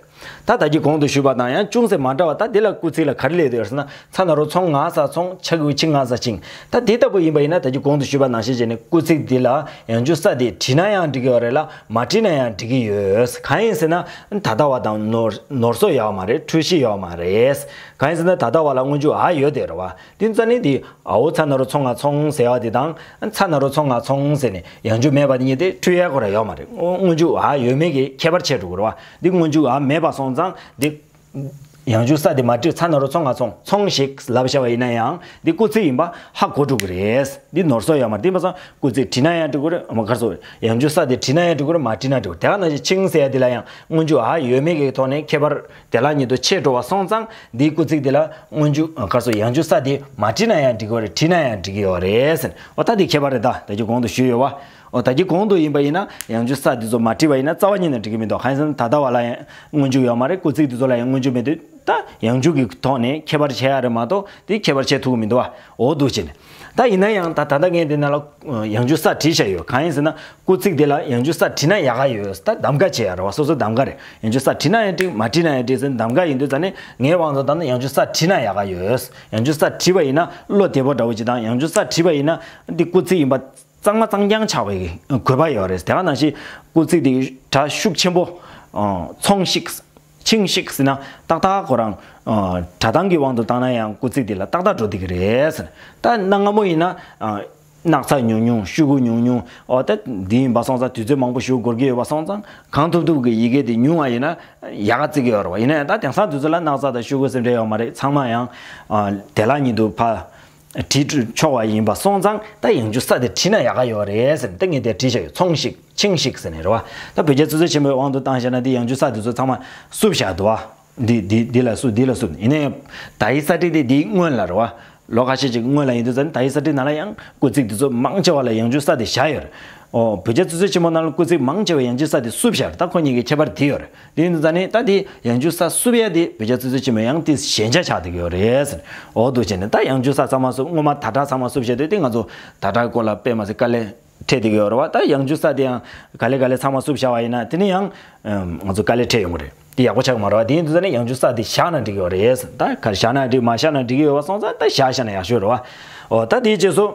ད་ད་གིན་གོང་དུ་ཞུས་པ་དང་ཡང་ཅུང་ཟད་མ་འདྲ་བ། ད་འདི་ལ་སྐུལ་ཚིག་ལ་ག་རེ་སླེབས་འདུག་ཟེར་ན། ཚ་ན་རོ་ཚོང་ང་ས་ཚོང་། ཆ་གི་གུ་ཆི་ང་ས་ཆིང་། ད་འདི་ལྟ་བུ་ཡིན་པ་ཡིན་ན། ད་གིན་གོང་དུ་ཞུས་པ་ནང་བཞིན་བྱས་ནས་སྐུལ་ཚིག་འདི་ལ་ཡང་འཇུག་ས་དེ་བྲིས་ན་ཡང་འགྲིག་གི་ཡོད་རེད་ལ། མ་བྲིས་ན་ཡང་འགྲིག་གི་ཡོད། གང་ཡིན་ཟེར་ན། ད་ལྟ་བ་དང་ནོར་ནོར་སོགས་ཡོད་མ་རེད། འཁྲུལ་གཞི་ཡོད་མ་རེད། གང་ཡིན་ཟེར་ན། ད་ལྟ་བ་ལ་སྔོན་འཇུག་འ་ཡོད་དེ་རེད་བ། དེ་ཙ་ནི་དེ། འ་འོ་ཚ་ན་རོ་ཚོ་ང་ཚོང་ཟེར་བ་དེ་དང་། ཚ་ན་རོ་ཚོ་ང་ཚོང་ཟེར་ནས་ཡང་འཇུག་མེད་པ་དེ་གཉིས་དེ་འཁྲུལ་ཡ་ཁོ་ར་ཡོད་མ་རེད། སྔོན་འཇུག་འ་ཡོད་མེད་ཀྱི་ཁྱད་པར་ཕྱེ་འགྲོ་གི་རེད་བ། འདི་སྔོན་འཇུག་འ་མེད་པ་སོང་ཙང་འདི། ཡང་འཇུག་ས་དེ་མ་བྲིས། ཚ་ན་རོ་ཚོ་ང་ཚོང་། ཚོང་ཞིག་ལབ་བྱ་བ་ཡིན་ན་ཡང་འདི་སྐུལ་ཚིག་ཡིན་པ་ཧ་གོ་འགྲོ་གི་རེད། འདི་ནོར་སོགས་ཡོད་མ་རེད། དེ་ཡིན་པ་སོང་སྐུལ་ཚིག་བྲིས་ན་ཡང་འགྲིག་གི་རེད། མ་གར་སོ། ཡང་འཇུག་ས་དེ་བྲིས་ན་ཡང་འགྲིག་གི་རེད། མ་བྲིས་ན་འགྲིག་གི་རེད། དེ་ག་ནང་བཞིན་ཆིང་ཟེར་ཡ་དེ་ལ་ཡང་སྔོན་འཇུག་འ་ཡོད་མེད་ཀྱི་ཐོག་ནས་ཁྱད་པར་དེ་ལ་ཉིད་དུ་ཕྱེ་འགྲོ་བ་སོང་ཙང་། འདིའི་སྐུལ་ཚིག་འདི་ལ་སྔོན་འཇུག་ག་རེ་ཟེར། ཡང་འཇུག་ས་དེ་མ་བྲིས་ན་ཡང་འགྲིག་གི་ཡོད་རེད། བྲིས་ན་ཡང་འགྲིག་གི་ཡོད་རེད་ཟེར། འོ་ད་འདི་ཁྱད་པར་རེད། ད་ད་གིན་གོང་དུ་ཞུས་ཡོད་བ། འོ་ད་གིན་གོང་དུ་ཡིན་པ་ཡིན་ན། ཡང་འཇུག་ས་འདི་ཚོ་མ་བྲིས་པ་ཡིན་ན་རྩ་བ་ཉིད་ནས་འགྲིག་གི་མི་འདུག་གང་ཡིན་ཟེར་ན། ད་ལྟ་བ་ལ་ཡང་སྔོན་འཇུག་ཡོད་མ་རེད། སྐུལ་ཚིག་འདི་ཚོ་ལ་ཡང་སྔོན་འཇུག་མེད་དུས། ད་ཡང་འཇུག་གི་ཐོག་ནས་ཁྱད་པར་ཕྱེ་ཡ་རེད་མ་གཏོགས་དེ་ཁྱད་པར་ཕྱེ་ཐུབ་ཀྱི་མི་འདུག་བ། འོ་འདུག་བྱས་ནས། ད་ཡིན་ན་ཡང་ད་ད་ལྟ་ངས་འདི་ནང་ལ་ཡང་འཇུག་ས་བྲིས་བཞག་ཡོད། གང་ཡིན་ཟེར་ན། སྐུལ་ཚིག་འདི་ལ་ཡང་འཇུག་ས་བྲིས་ན་ཡག་ག་ཡོད། ད་གདམ་ག་བྱེད་ཡ་རེད་བ། སོ་སོ་གདམ་ག་རེད། ཡང་འཇུག་ས་བྲིས་ན་ཡང་འགྲིག་མ་བྲིས་ན་ཡང་འགྲིག་ཟེར་གདམ་ག་ཡིན་དུས་ཙ་ནས་ངའི་དབང་དུ་བཏང་ན་ཡང་འཇུག་ས་བྲིས་ན་ཡག་ག་ཡོད། ཡང་འཇུག་ས་བྲིས་པ་ཡིན་ན་བློ་བདེ་པོ་འདྲ་བོ་ཅིག་དང་། ཡང་འཇུག་ས་བྲིས་པ་ཡིན་ན་འདི་སྐུལ་ཚིག་ཡིན་པ་གཙང་མ་གཙང་རྐྱང་ཆགས་པའི་དགོས་པ་ཡོད་རེད། དེ་ག་ནང་བཞིན་སྐུལ་ཚིག་དེ་སྒྲ་ཤུགས་ཆེན་པོ། ཨ། ཚོང་ཞིག་ཆིང་ཞིག་ཟེར་ན་ཏག་ཏག་ཁོ་རང་། ཨ། སྒྲ་གདངས་ཀྱི་དབང་དུ་བཏང་ན་ཡང་སྐུལ་ཚིག་དེ་ལ་ཏག་ཏག་འགྲོ་བསྡད་ཀྱི་རེད་ཟེར། ད་གནའ་སྔ་མོ་ཡིན་ན། ཨ། སྣག་ཚ་ཉུང་ཉུང་། ཤོག་གུ་ཉུང་ཉུང་། འོ་ད་འདི་ཡིན་པ་སོང་ཙང་དུས་ཚོད་མང་པོ་ཞིག་འགོར་གྱི་ཡོད་པ་སོང་ཙང་། གང་ཐུབ་ཐུབ་ཀྱི་ཡི་གེ་དེ་ཉུང་བ་ཡིན་ན་ཡག་ག་བརྩི་གི་ཡོད་རེད་བ། ཡིན་ན་ཡང་ད་དེང་སང་དུས་ཚོད་ལ་སྣག་ཚ་དང་ཤོག་གུ་སེམས་ཁྲལ་ཡོད་མ་རེད། ཚང་མ་ཡང་། ཨ། བདེ་བླག་ཉིད་དུ་ཕར་བྲིས་ཆོག་པ་ཡིན་པ་སོང་ཙང་། ད་ཡང་འཇུག་ས་དེ་བྲིས་ན་ཡག་ག་ཡོད་རེད་ཟེར་ནས། ད་ངས་དེ་བྲིས་བཞག་ཡོད། ཚོང་ཞིག་ཆིང་ཞིག་ཟེར་ནས་རེད་བ། ད་བོད་རྒྱ་ཆོས་ཚོགས་ཆེན་མོའི་དབང་དུ་བཏང་བཞག་ན་འདི་ཡང་འཇུག་ས་དེ་ཚོ་ཚང་མ་བསུབ་བཞག་འདུག་བ། འདི་འདི་འདི་ལ་བསུབ། འདི་ལ་བསུབ། ཡིན་ན་ཡང་ད་ཡི་ས་བྲིས་དེ་འདིའི་སྔོན་ལ་རེད་བ། ལོ་ཁ་ཤས་ཅིག་སྔོན་ལ་ཡིན་དུས་ཙང་ད་ཡི་ས་བྲིས་ནང་ལ་ཡང་སྐུལ་ཚིག་དེ་ཚོ་མང་ཆེ་བ་ལ་ཡང་འཇུག་ས་དེ་བཞག་ཡོད་རེད། ཨོ། བོད་རྒྱ་ཆོས་ཚོགས་ཆེན་མོ་ནང་ལ་སྐུལ་ཚིག་མང་ཆེ་བ་ཡང་འཇུག་ས་དེ་བསུབ་བཞག་རེད། ད་ཁོ་གཉིས་ཀྱི་ཁྱད་པར་དེ་ཡོད་རེད། དེ་ཡིན་དུས་ཙང་ནས་ད་དེ་ཡང་འཇུག་ས་བསུབ་ཡ་དེ་བོད་རྒྱ་ཆོས་ཚོགས་ཆེན་མོའི་ཡང་དེ་ཞན་ཆ་ཆགས་བསྡད་ཀྱི་ཡོད་རེད་ཟེར། ཨོ་འདུག་བྱས་ནས་ད་ཡང་འཇུག་ས་ཚང་མ་བསུབ། སྔོན་མ་ད་དྲག་ཚང་མ་བསུབ་བྱས་དུས་དེ་ང་ཚོ་ད་དྲག་སྐོར་ལ་དཔེ་མ་སྲིད་དཀའ་ལས་འཕྲད་བསྡད་ཀྱི་ཡོད་རེད་བ། ད་ཡང་འཇུག་ས་དེ་ཡང་ག་ལེ་ག་ལེ་ཚང་མ་བསུབ་བཞག་པ་ཡིན་ན་དེ་ནི་ཡང་ང་ཚོ་དཀའ་ལས་འཕྲད་ཡོང་གི་རེད། དེ་ཡག་པོ་ཆགས་ཀྱི་མ་རེད་བ། དེ་ཡིན་དུས་ཙང་ནས་ཡང་འཇུག་ས་དེ་བཞག་ན་འགྲིག་གི་ཡོད་རེད། ད་ག་རེ་བཞག་ན་འགྲིག་མ་བཞག་ན་འགྲིག་གི་ཡོད་པ་སོང་ཙང་ད་བཞག་བཞག་ན་ཡག་ཤོས་རེད་བ། ཨོ་ད་དེའི་རྗེས་སུ།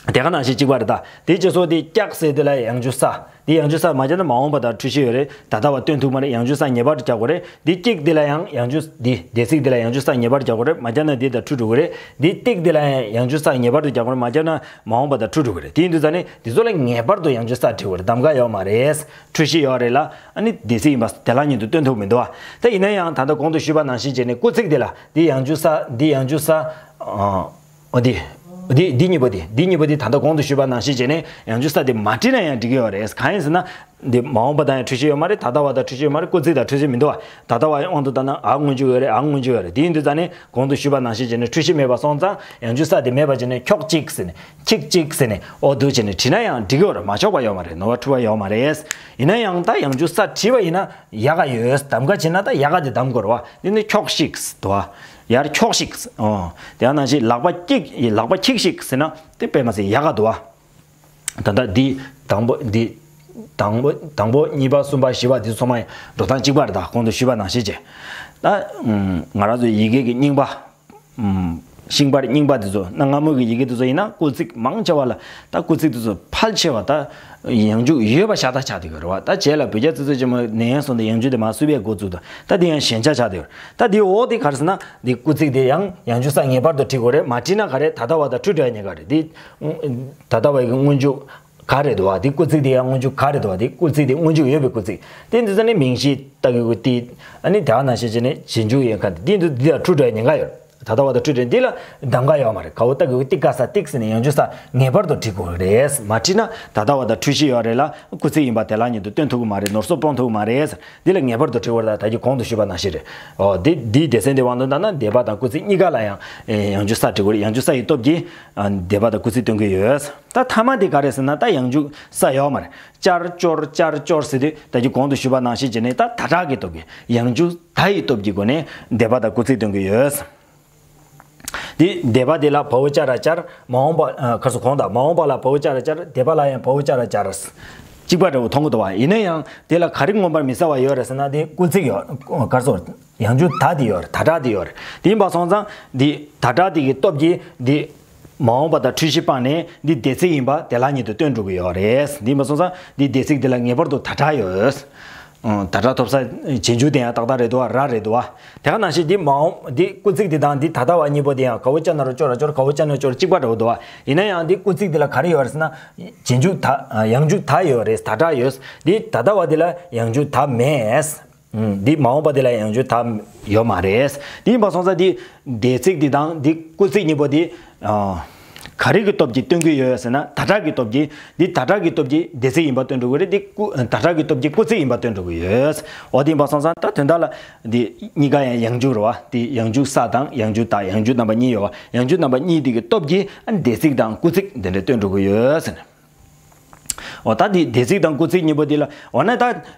དེ་ག་ནང་བཞིན་གཅིག་པ་རེད། ད་དེའི་རྗེས་སུ་དེ་སྐྱག་ཟེར་དེ་ལ་ཡང་འཇུག་ས། དེ་ཡང་འཇུག་ས་མ་བརྒྱབ་ན་མ་འོངས་པ་དང་འཁྲུལ་གཞི་ཡོད་རེད། ད་ལྟ་བ་སྟོན་ཐུབ་མ་རེད། ཡང་འཇུག་ས་ངེས་པར་དུ་རྒྱག་དགོས་རེད། འདི་གཅིག་འདི་ལ་ཡང་ཡང་འཇུག་འདི་འདས་ཚིག་འདི་ལ་ཡང་འཇུག་ས་ངེས་པར་རྒྱག་དགོས་རེད། མ་རྒྱག་ན་འདི་དང་འཁྲུལ་འགྲོ་གི་རེད། འདི་ཏིག་འདི་ལ་ཡང་ཡང་འཇུག་ས་ངེས་པར་དུ་རྒྱག་དགོས་རེད། མ་རྒྱག་ན་མ་འོངས་པ་དང་འཁྲུལ་འགྲོ་གི་རེད། དེ་ཡིན་དུས་ཙང་ནས་འདི་ཚོ་ལ་ངེས་པར་དུ་ཡང་འཇུག་ས་བྲི་དགོས་རེད། གདམ་ག་ཡོད་མ་རེད། འཁྲུལ་གཞི་ཡོད་རེད་ལ། ཨ་ནི་འདས་ཚིག་ཡིན་པ་དེ་ལ་ཉིད་དུ་སྟོན་ཐུབ་མི་འདུག་བ། ད་ཡིན་ན་ཡང་ད་ལྟ་གོང་དུ་ཞུས་པ་ནང་བཞིན་བྱས་ནས་སྐུལ་ཚིག་འདི་ལ་འདི་ཡང་འཇུག་ས། འདི་ཡང་འཇུག་ས། ཨ། འོ་འདི། འདི་འདི་གཉིས་པོ་འདི། འདི་གཉིས་པོ་འདི་ད་ལྟ་གོང་དུ་ཞུས་པ་ནང་བཞིན་བྱས་ནས་ཡང་འཇུག་ས་དེ་མ་བྲིས་ན་ཡང་འགྲིག་གི་ཡོད་རེད། གང་ཡིན་ཟེར་ན། འདི་མ་འོངས་པ་དང་ཡང་འཁྲུལ་གཞི་ཡོད་མ་རེད། ད་ལྟ་བ་དང་འཁྲུལ་གཞི་ཡོད་མ་རེད། སྐུལ་ཚིག་དང་འཁྲུལ་གཞི་མི་འདུག་བ། ད་ལྟ་བ་དབང་དུ་བཏང་ན་འ་སྔོན་འཇུག་ཡོད་རེད། འ་སྔོན་འཇུག་ཡོད་རེད། དེ་ཡིན་དུས་ཙང་ནས་གོང་དུ་ཞུས་པ་ནང་བཞིན་བྱས་ནས་འཁྲུལ་གཞི་མེད་པ་སོང་ཙང་ཡང་འཇུག་ས་དེ་མེད་པ་བྱས་ནས་འཁྱོག་གཅིག་ཟེར་ནས། འཁྱིག་གཅིག་ཟེར་ནས། འོ་འདུག་བྱས་ནས་བྲིས་ན་ཡང་འགྲིག་གི་ཡོད་རེད། མ་ཆོག་པ་ཡོད་མ་རེད། ནོར་བ་འཁྲུལ་བ་ཡོད་མ་རེད། ཡིན་ན་ཡང་ད་ཡང་འཇུག་ས་བྲིས་པ་ཡིན་ན་ཡག་ག་ཡོད། གདམ་ག་བྱས་ན་ད་ཡག་ག་དེ་གདམ་དགོས་རེད་བ། འདི་ནི་འཁྱོག་ཤིག་འདུག་བ། ཡར་འཁྱོག་ཤིག་ཨོ། དེ་ནང་བཞིན་ལག་པ་གཅིག་ལག་པ་འཁྱིག་ཤིག་ཟེར་ན་དེ་དཔེ་མ་སྲིད་ཡག་ག་འདུག་བ། ད་ལྟ་འདི་དང་པོ་འདི། དང་པོ་དང་པོ་གཉིས་པ་གསུམ་པ་བཞི་པ་འདི་ཚོ་མ་འགྲོ་སྟངས་གཅིག་པ་རེད། ད་གོང་དུ་ཞུས་པ་ནང་བཞིན་བྱས། ད་ང་རང་ཚོའི་ཡི་གེ་གི་རྙིང་པ། ཤིང་པར་རྙིང་པ་དེ་ཚོ། གནའ་སྔ་མོ་གི་ཡི་གེ་དེ་ཚོ་ཡིན་ན་སྐུལ་ཚིག་མང་ཆེ་བ་ལ་ད་སྐུལ་ཚིག་དེ་ཚོ་ཕལ་ཆེ་བ་ད་ཡང་འཇུག་ཡོད་པ་ཤ་སྟག་ཆགས་བསྡད་ཀྱི་རེད་བ། ད་རྗེས་ལ་བོད་རྒྱ་ཆོས་ཚོགས་ཆེན་མོ་ནས་བཟུང་སྟེ་ཡང་འཇུག་དེ་མར་བསུབ་པའི་འགོ་བཙུགས་དང་། ད་དེ་ཡང་ཞན་ཆ་ཆགས་བསྡད་ཀྱི་རེད། ད་དེའི་འོག་དེ་ག་རེ་ཟེར་ན། དེ་སྐུལ་ཚིག་དེ་ཡང་ཡང་འཇུག་ས་ངེས་པར་དུ་བྲི་དགོས་རེད། མ་བྲིས་ན་ག་རེ། ད་ལྟ་བ་དང་འཁྲུལ་འགྲོ་ཡ་ཉེན་ཁ་རེད། དེ་ད་ལྟ་བ་གི་སྔོན་འཇུག་ག་རེད་འདུག་བ། དེ་སྐུལ་ཚིག་དེ་ཡང་སྔོན་འཇུག་ག་རེད་འདུག་བ། དེ་སྐུལ་ཚིག་དེ་སྔོན་འཇུག་ཡོད་པའི་སྐུལ་ཚིག་དེ་འདི་ཚོ་ནི་མིང་གཞི་ལྟ་གི་དེ། ཨ་ནི་དེ་ག་ནང་བཞིན་བྱས་ནས་རྗེས་འཇུག་ཡིན་ཁ་འདི་འདི་འདི་ལ་འཁྲུལ་འགྲོ་ཡ་ཉེན་ཁ་ཡོད། ད་ལྟ་བ་དང་འཁྲུལ་འགྲོ་འདི་ལ་གདམ་ག་ཡོད་མ་རེད། ག་བོ་ལྟ་གི་ཏིག་ཀ་ས་ཏིག་ཟེར་ནས་ཡང་འཇུག་ས་ངེས་པར་དུ་བྲི་དགོས་རེད། མ་བྲིས་ན་ད་ལྟ་བ་དང་འཁྲུལ་གཞི་ཡོད་རེད་ལ་སྐུལ་ཚིག་ཡིན་པ་དེ་ལ་ཉིད་དུ་སྟོན་ཐུབ་ཀྱི་མ་རེད། ནོར་སོགས་སྤོང་ཐུབ་ཀྱི་མ་རེད། འདི་ལ་ངེས་པར་དུ་བྲི་དགོས་རེད། ད་ད་གིན་གོང་དུ་ཞུས་པ་ནང་བཞིན་རེད། ཨོ་འདི་འདིའི་སྡེ་ཚན་འདི་དབང་དུ་བཏང་ན་འདས་པ་དང་སྐུལ་ཚིག་གཉིས་ཀ་ལ་ཡང་ཡང་འཇུག་ས་བྲི་དགོས་རེད། ཡང་འཇུག་ས་ཡི་སྟོབས་ཀྱིས་འདས་པ་དང་སྐུལ་ཚིག་སྟོན་གྱི་ཡོད། ད་མཐའ་མ་དེ་ག་རེད་ཟེར་ན་ད་ཡང་འཇུག་ས་ཡོད་མ་རེད། ཅར་ཅོར་ཅར་ཅོར་ཟེར་དུས་ད་གིན་གོང་དུ་ཞུས་པ་ནང་བཞིན་བྱས་ནས་ད་ད་དྲག་གི་སྟོབས་ཀྱིས་ཡང་འཇུག་ད་ཡི་སྟོབས་ཀྱི་སྒོ་ནས་འདས་པ་དང་སྐུལ་ཚིག་སྟོན་གྱི་ཡོད། དེ་འདས་པ་དེ་ལ་བའོ་ཅ་ར་ཅར། མ་འོངས་པ་ཨ། ཁར་སོ་གོང་དང་མ་འོངས་པ་ལ་བའོ་ཅ་ར་ཅར། འདས་པ་ལ་ཡང་བའོ་ཅ་ར་ཅར། གཅིག་པ་འདྲ་བོ་མཐོང་གི་འདུག་བ། ཡིན་ན་ཡང་དེ་ལ་ག་རེ་མངོན་པར་མི་གསལ་བ་ཡོད་རེད་ཟེར་ན་དེ་སྐུལ་ཚིག་ཡོད། ཁར་སོ། ཡང་འཇུག་ད་དེ་ཡོད་རེད། ད་དྲག་དེ་ཡོད་རེད། དེ་ཡིན་པ་སོང་ཙང་འདི་ད་དྲག་དེ་གི་སྟོབས་ཀྱིས་འདི་མ་འོངས་པ་དང་འཁྲུལ་གཞི་སྤངས་ནས་འདི་འདས་ཚིག་ཡིན་པ་དེ་ལ་ཉིད་དུ་སྟོན་འགྲོ་གི་ཡོད་རེད། འདི་ཡིན་པ་སོང་ཙང་འདི་འདས་ཚིག་འདི་ལ་ངེས་པར་དུ་ད་དྲག་ཡོད། ཨང་། ད་དྲག་ཐོབ་ས་རྗེས་འཇུག་དེ་ཡང་ཏག་ཏག་རེད་འདུག་བ། ར་རེད་འདུག་བ། དེ་ག་ནང་བཞིན་འདི་མ་འོངས་འདི་སྐུལ་ཚིག་འདི་དང་འདི་ད་ལྟ་བ་གཉིས་པོ་འདི་ཡང་ག་བོ་ཅ་ན་རོ་ཅོ་ར་ཅོར། ག་བོ་ཅ་ན་རོ་ཅོར། གཅིག་པ་འདྲ་བོ་འདུག་བ། ཡིན་ན་ཡང་འདི་སྐུལ་ཚིག་འདི་ལ་ག་རེ་ཡོད་རེད་ཟེར་ན་རྗེས་འཇུག་ད། ཡང་འཇུག་ད་ཡོད་རེད། ད་དྲག་ཡོད། འདི་ད་ལྟ་བ་འདི་ལ་ཡང་འཇུག་ད་མེད། ཨང་། འདི་མ་འོངས་པ་འདི་ལ་ཡང་འཇུག་ད་ཡོད་མ་རེད། འདི་ཡིན་པ་སོང་ཙང་འདི་འདས་ཚིག་འདི་དང་འདི་སྐུལ་ཚིག་གཉིས་པོ་འདི། ཨ། ག་རེ་གི་སྟོབས་ཀྱིས་སྟོན་གྱི་ཡོད་ཟེར་ན་ད་དྲག་གི་སྟོབས་ཀྱིས། འདི་ད་དྲག་གི་སྟོབས་ཀྱིས་འདས་ཚིག་ཡིན་པ་སྟོན་འགྲོ་གི་རེད། འདི་སྐུ། ད་དྲག་གི་སྟོབས་ཀྱིས་སྐུལ་ཚིག་ཡིན་པ་སྟོན་འགྲོ་གི་ཡོད། འོ་དེ་ཡིན་པ་སོང་ཙང་ད་དོན་དག་ལ་འདི་གཉིས་ཀ་ཡང་ཡང་འཇུག་རེད་བ། འདི་ཡང་འཇུག་ས་དང་ཡང་འཇུག་ད། ཡང་འཇུག་རྣམ་པ་གཉིས་ཡོད་བ། ཡང་འཇུག་རྣམ་པ་གཉིས་དེ་གི་སྟོབས་ཀྱིས་ཨ་འདས་ཚིག་དང་སྐུལ་ཚིག་འདི་འདྲ་སྟོན་འགྲོ་གི་ཡོད་ཟེར་ནས། འོ་ད་འདི་འདས་ཚིག་དང་སྐུལ་ཚིག་གཉིས་པོ་འདི་ལ། འོ་ན་ད་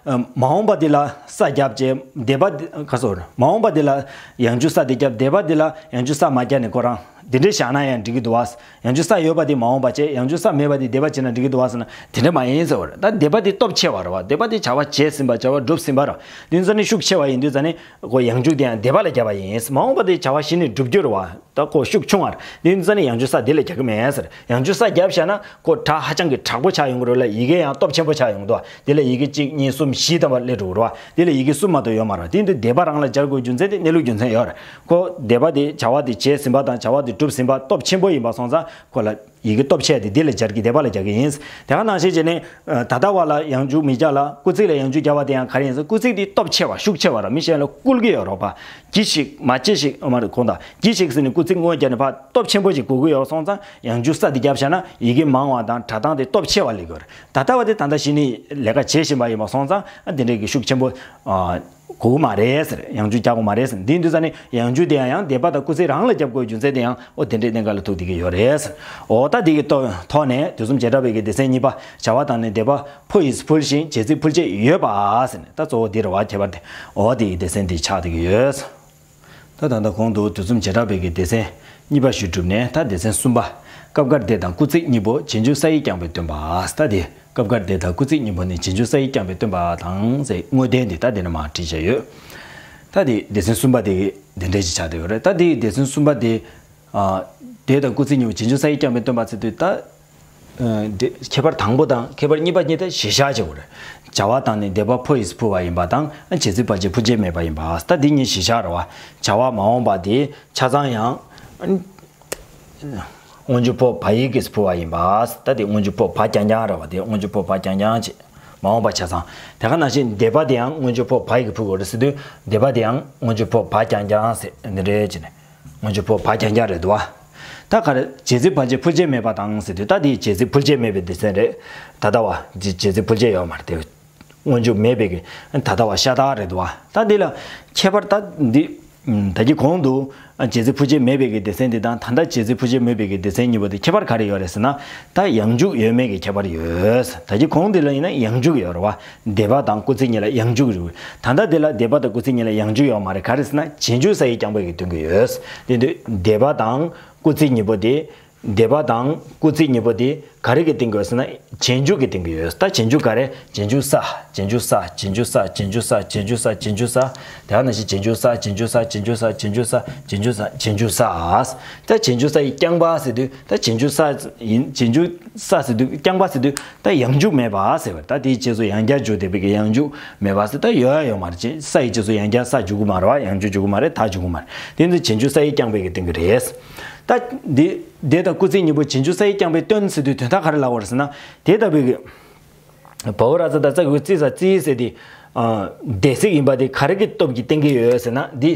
མ་འོངས་པ་འདི་ལ་ས་རྒྱབ་བྱས་འདས་པ་འདི་ག་སོ། མ་འོངས་པ་འདི་ལ་ཡང་འཇུག་ས་འདི་རྒྱབ། འདས་པ་འདི་ལ་ཡང་འཇུག་ས་མ་རྒྱབ་ནས་ཁོ་རང་འདི་འདྲས་བཞག་ན་ཡང་འགྲིག་གི་འདུག་བ། ཡང་འཇུག་ས་ཡོད་པ་འདི་མ་འོངས་པ་བྱས། ཡང་འཇུག་ས་མེད་པ་འདི་འདས་པ་བྱས་ན་འགྲིག་གི་འདུག་བ་ཟེར་ན་དེ་འདྲ་མ་ཡིན་ཟེར་བ་རེད། ད་འདས་པ་འདི་སྟོབས་ཆེ་བ་རེད་བ། འདས་པ་འདི་བྱ་བ་བྱས་ཟིན་པ། བྱ་བ་སྒྲུབ་ཟིན་པ་རེད། འདི་ཚོ་ནི་ཤུགས་ཆེ་བ་ཡིན་དུས་ཙ་ནི་ཁོ་ཡང་འཇུག་དེ་ཡང་འདས་པ་ལ་རྒྱབ་པ་ཡིན། མ་འོངས་པ་འདི་བྱ་བ་གཞི་ནས་སྒྲུབ་རྒྱུ་རེད་བ། ད་ཁོ་ཤུགས་ཆུང་བ་རེད། འདི་ཚོ་ནི་ཡང་འཇུག་ས་འདི་ལ་རྒྱག་གི་མེད་ཟེར། ཡང་འཇུག་ས་རྒྱབ་བཞག་ན་ཁོ་སྒྲ་ཧ་ཅང་གི་དྲག་པོ་ཆགས་ཡོང་གི་རེད་ལ། ཡི་གེ་ཡང་སྟོབས་ཆེན་པོ་ཆགས་ཡོང་འདུག་བ། འདི་ལ་ཡི་གེ་གཅིག་གཉིས་གསུམ་བཞི་ཙམ་པ་སླེབས་འགྲོ་གི་རེད་བ། འདི་ལ་ཡི་གེ་གསུམ་མ་གཏོགས་ཡོད་མ་རེད། དེ་ཡིན་དུས་འདས་པ་རང་ལ་སྦྱར་དགོས་རྒྱུ་མཚན་དེ་གནས་ལུགས་རྒྱུ་མཚན་ཡོད་རེད། ཁོ་འདས་པ་དེ་བྱ་བ་དེ་བྱས་ཟིན་པ་དང་བྱ་བ་དེ་གྲུབ་ཟིན་པ་སྟོབས་ཆེན་པོ་ཡིན་པ་སོང་ཙང་ཁོ་ལ་ཡི་གེ་སྟོབས་ཆེ་དེ་འདི་ལ་སྦྱར་གི། འདས་པ་ལ་སྦྱར་གི་ཡིན། དེ་ག་ནང་བཞིན་བྱས་ནས་ད་ལྟ་བ་ལ་ཡང་འཇུག་མི་རྒྱག་ལ་སྐུལ་ཚིག་ལ་ཡང་འཇུག་རྒྱག་པ་དེ་ཡང་ག་རེ་ཡིན་ཟེར། སྐུལ་ཚིག་དེ་སྟོབས་ཆེ་བ་ཤུགས་ཆེ་བ་རེད། མི་གཞན་ལ་སྐུལ་གི་ཡོད་རེད་བ། གྱིས་ཤིག་མ་གྱིས་ཤིག་ཨ་མ་རེད། གོང་དང་གྱིས་ཤིག་ཟེར་ནས་སྐུལ་ཚིག་སྔོན་རྒྱག་ནས་ཕར་སྟོབས་ཆེན་པོ་ཞིག་དགོས་ཀྱི་ཡོད་སོང་ཙང་ཡང་འཇུག་ས་དེ་རྒྱབ་བཞག་ན་ཡི་གེ་མང་བ་དང་སྒྲ་གདངས་དེ་སྟོབས་ཆེ་བ་སླེབས་ཀྱི་ཡོད་རེད། ད་ལྟ་བ་དེ་ད་ལྟ་གཞི་ནས་ལས་ཀ་བྱེད་བཞིན་པ་ཡིན་པ་སོང་ཙང་ཨ་དེ་འདྲའི་གི་ཤུགས་ཆེན་པོ་ཨ་དགོས་ཀྱི་མ་རེད་ཟེར། ཡང་འཇུག་རྒྱག་དགོས་མ་རེད་ཟེར། འདི་འདུག་ས་ནས་ཡང་འཇུག་དེ་ཡང་ཡང་འདས་པ་དང་སྐུལ་ཚིག་རང་ལ་རྒྱབ་དགོས་རྒྱུ་མཚན་དེ་ཡང་ཨོ་དེ་འདྲའི་གནད་འགག་ལ་ཐུག་བསྡད་ཀྱི་ཡོད་རེད་ཟེར། ཨོ་ད་དེ་གི་ཐོག་ཐོག་ནས་དུས་གསུམ་བྱེ་བྲག་པའི་གི་སྡེ་ཚན་གཉིས་པ། བྱ་བ་དང་ནི་འདས་པ་ཕོ་ཡིས་ཕུལ་ཞིང་བྱེད་ཚིག་ཕུལ་བྱེད་ཡོད་པ་ཟེར་ནས། ད་གཙོ་བོ་འདི་རེད་བ། ཁྱད་པར་དེ་ཨོ་དེ་གི་སྡེ་ཚན་འདི་ཆགས་བསྡད་ཀྱི་ཡོད། ད་ད་ལྟ་གོང་དུ་དུས་གསུམ་བྱེ་བྲག་པའི་གི་སྡེ་ཚན་གཉིས་པ་ཞུས་གྲུབ་ནས། ད་སྡེ་ཚན་གསུམ་པ། སྐབས་འགར་འདས་དང་སྐུལ་ཚིག་གཉིས་པོ་རྗེས་འཇུག་ས་ཡིག་རྐྱང་པས་སྟོན་པ། ད་དེ་སྐབས་འགར་འདས་དང་སྐུལ་ཚིག་གཉིས་པོ་ནི་རྗེས་འཇུག་ས་ཡིག་རྐྱང་པས་སྟོན་པ་དང་ཟེར། དངོས་བསྟན་འདི་ད་དེ་ནས་མར་བྲིས་བཞག་ཡོད། ད་དེ་སྡེ་ཚན་གསུམ་པ་དེ་འདི་འདྲ་ཞིག་ཆགས་བསྡད་ཡོད་རེད། ད་དེ་སྡེ་ཚན་གསུམ་པ་དེ། ཨ། འདས་དང་སྐུལ་ཚིག་གཉིས་པོ་རྗེས་འཇུག་ས་ཡིག་རྐྱང་པས་སྟོན་པ་ཟེར་དུས་ད། ཨ། འདི་ཁྱད་པར་དང་པོ་དང་ཁྱད་པར་གཉིས་པ་གཉིས་ད་གཞིར་བཞག་བྱེད་དགོས་རེད། བྱ་བ་དང་ནི་འདས་པ་ཕོ་ཡིས་ཕུལ་བ་ཡིན་པ་དང་བྱེད་ཚིག་བར་ཆད་ཕུལ་བྱེད་མེད་པ་ཡིན་པ། ད་འདི་གཉིས་གཞིར་བཞག་རེད་བ། བྱ་བ་མ་འོངས་པ་དེ་ཆ་ཚང་ཡང་། སྔོན་འཇུག་ཕོ་བ་ཡིག་གིས་ཕུལ་བ་ཡིན་པ། ད་དེ་སྔོན་འཇུག་ཕོ་བ་རྐྱང་རྐྱང་རེད་བ། དེ་སྔོན་འཇུག་ཕོ་བ་རྐྱང་རྐྱང་བྱེད། མ་འོངས་པ་ཆ་ཚང་། དེ་ག་ནང་བཞིན་འདས་པ་དེ་ཡང་སྔོན་འཇུག་ཕོ་བ་ཡིག་གིས་ཕུལ་དགོས་རེད་ཟེར་དུས། འདས་པ་དེ་ཡང་སྔོན་འཇུག་ཕོ་བ་རྐྱང་རྐྱང་ཟེར་འདི་འདྲ་བྱས་ནས། སྔོན་འཇུག་ཕོ་བ་རྐྱང་རྐྱང་རེད་འདུག་བ། ད་ག་རེ། བྱེད་ཚིག་བར་ཆད་ཕུལ་བྱེད་མེད་པ་དང་ཟེར་དུས། ད་དེ་བྱེད་ཚིག་ཕུལ་བྱེད་མེད་པའི་སྡེ་ཚན་རེད། ད་ལྟ་བ་འདི་བྱེད་ཚིག་ཕུལ་བྱེད་ཡོད་མ་རེད་དེ། སྔོན་འཇུག་མེད་པའི་གི་ད་ལྟ་བ་ཤ་སྟག་རེད་འདུག་བ། ད་འདི་ལ་ཁྱད་པར་ད་འདི། ད་གིན་གོང་དུ་བྱེད་ཚིག་ཕུལ་བྱེད་མེད་པའི་གི་སྡེ་ཚན་འདི་དང་ད་ལྟ་བྱེད་ཚིག་ཕུལ་བྱེད་མེད་པའི་གི་སྡེ་ཚན་གཉིས་པོ་དེ་ཁྱད་པར་ག་རེ་ཡོད་རེད་ཟེར་ན། ད་ཡང་འཇུག་ཡོད་མེད་ཀྱི་ཁྱད་པར་ཡོད། ད་གིན་གོང་འདི་ལ་ཡིན་ན་ཡང་འཇུག་ཡོད་རེད་བ། འདས་པ་དང་སྐུལ་ཚིག་གཉིས་ལ་ཡང་འཇུག་རེད། ད་ལྟ་འདི་ལ་འདས་པ་དང་སྐུལ་ཚིག་གཉིས་ལ་ཡང་འཇུག་ཡོད་མ་རེད། ག་རེ་ཟེར་ན་རྗེས་འཇུག་ས་ཡིག་རྐྱང་པ་ཡིས་སྟོན་གྱི་ཡོད། དེ་དུས་འདས་པ་དང་སྐུལ་ཚིག་གཉིས་པོ་དེ། འདས་པ་དང་སྐུལ་ཚིག་གཉིས་པོ་དེ་ག་རེ་གིས་སྟོན་གྱི་ཡོད་ཟེར་ན། རྗེས་འཇུག་གིས་སྟོན་གྱི་ཡོད། ད་རྗེས་འཇུག་ག་རེ། རྗེས་འཇུག་ས། རྗེས་འཇུག་ས། རྗེས་འཇུག་ས། རྗེས་འཇུག་ས། རྗེས་འཇུག་ས། རྗེས་འཇུག་ས། དེ་ག་ནང་བཞིན་རྗེས་འཇུག་ས། རྗེས་འཇུག་ས། རྗེས་འཇུག་ས། རྗེས་འཇུག་ས། རྗེས་འཇུག་ས། རྗེས་འཇུག་ས། ད་རྗེས་འཇུག་ས་ཡིག་རྐྱང་པ་ཟེར་དུས། ད་རྗེས་འཇུག་ས་ཡིན། རྗེས་འཇུག་ས་ཟེར་དུས་རྐྱང་པ་ཟེར་དུས་ད་ཡང་འཇུག་མེད་པ་ཟེར་བ། ད་དེའི་རྗེས་སུ་ཡང་བསྐྱར་འཇུག་བསྡད་པའི་གི་ཡང་འཇུག་མེད་པ་ཟེར། ད་ཡོད་ཡ་ཡོད་མ་རེད། ཅེས་ས་ཡི་རྗེས་སུ་ཡང་བསྐྱར་ས་འཇུག་གི་མ་རེད་བ། ཡང་འཇུག་འཇུག་གི་མ་རེད། ད་འཇུག་གི་མ་རེད། དེ་ཚོ་རྗེས་འཇུག་ས་ཡིག་རྐྱང་པའི་གི་སྟོན་གྱི་རེད། ད་འདི་དེ་དང་སྐུལ་ཚིག་གཉིས་པོ་རྗེས་འཇུག་ས་ཡིག་རྐྱང་པའི་སྟོན་ཟེར་དུས་དོན་དག་ག་རེ་ལབ་པ་རེད་ཟེར་ན། དེ་ལྟ་བུའི་གི་བའོ་ར་ཛ་ད་ཙ་གི་ཙི་ས་ཙི་ཟེར་དེ་ཨ་འདས་ཚིག་ཡིན་པ་དེ་ག་རེ་གི་སྟོབས་ཀྱིས་བསྟན་གྱི་ཡོད་ཟེར་ན། འདི་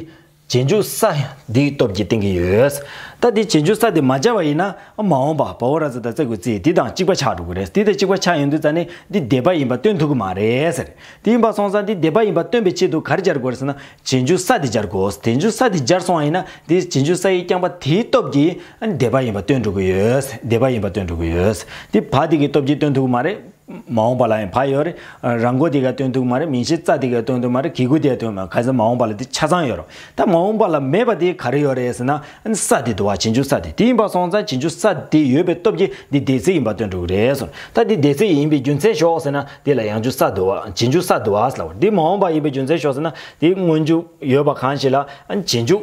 རྗེས་འཇུག་ས་འདིའི་སྟོབས་ཀྱིས་བསྟན་གྱི་ཡོད། ད་འདི་རྗེས་འཇུག་ས་དེ་མ་སྦྱར་བ་ཡིན་ན་མ་འོངས་པ་བའོ་ར་ཛ་ད་ཙ་གི་ཙི་འདི་དང་གཅིག་པ་ཆགས་འགྲོ་གི་རེད། འདི་དང་གཅིག་པ་ཆགས་ཡོང་དུས་ཙ་ནས་འདི་འདས་པ་ཡིན་པ་སྟོན་ཐུབ་ཀྱི་མ་རེད་ཟེར། དེ་ཡིན་པ་སོང་ཙང་འདི་འདས་པ་ཡིན་པ་སྟོན་པའི་ཆེད་དུ་ག་རེ་སྦྱར་དགོས་རེད་ཟེར་ན། རྗེས་འཇུག་ས་དེ་སྦྱར་དགོས། རྗེས་འཇུག་ས་དེ་སྦྱར་སོང་བ་ཡིན་ན་དེ་རྗེས་འཇུག་ས་ཡིག་རྐྱང་པ་དེའི་སྟོབས་ཀྱིས་འདས་པ་ཡིན་པ་སྟོན་འགྲོ་གི་ཡོད། འདས་པ་ཡིན་པ་སྟོན་འགྲོ་གི་ཡོད། དེ་བ་དེ་གི་སྟོབས་ཀྱིས་སྟོན་ཐུབ་ཀྱི་མ་རེད། མ་འོངས་པ་ལ་ཡང་བ་ཡོད་རེད། ར་མགོ་དེ་ག་སྟོན་ཐུབ་ཀྱི་མ་རེད། མིང་གཞི་ཙ་དེ་ག་སྟོན་ཐུབ་ཀྱི་མ་རེད། གི་གུ་དེ་ག་སྟོན་མ་ག་ཚོད་མ་འོངས་པ་ལ་དེ་ཆ་ཚང་ཡོད་རེད། ད་མ་འོངས་པ་ལ་མེད་པ་དེ་ག་རེ་ཡོད་རེད་ཟེར་ན། ས་དེ་འདུག་བ། རྗེས་འཇུག་ས་དེ། དེ་ཡིན་པ་སོང་ཙང་རྗེས་འཇུག་ས་དེ་ཡོད་པའི་སྟོབས་ཀྱིས་འདི་འདས་ཚིག་ཡིན་པ་སྟོན་འགྲོ་གི་རེད་ཟེར། ད་འདི་འདས་ཚིག་ཡིན་པའི་རྒྱུ་མཚན་ཤོག་ཟེར་ན། དེ་ལ་ཡང་འཇུག་ས་འདུག་བ། རྗེས་འཇུག་ས་འདུག་བ་ཟེར་ལབ་པ་རེད། འདི་མ་འོངས་པ་ཡིན་པའི་རྒྱུ་མཚན་ཤོག་ཟེར་ན། དེ་སྔོན་འཇུག་ཡོད་པ་གང་ཞིག་ལ་རྗེས་འཇུག་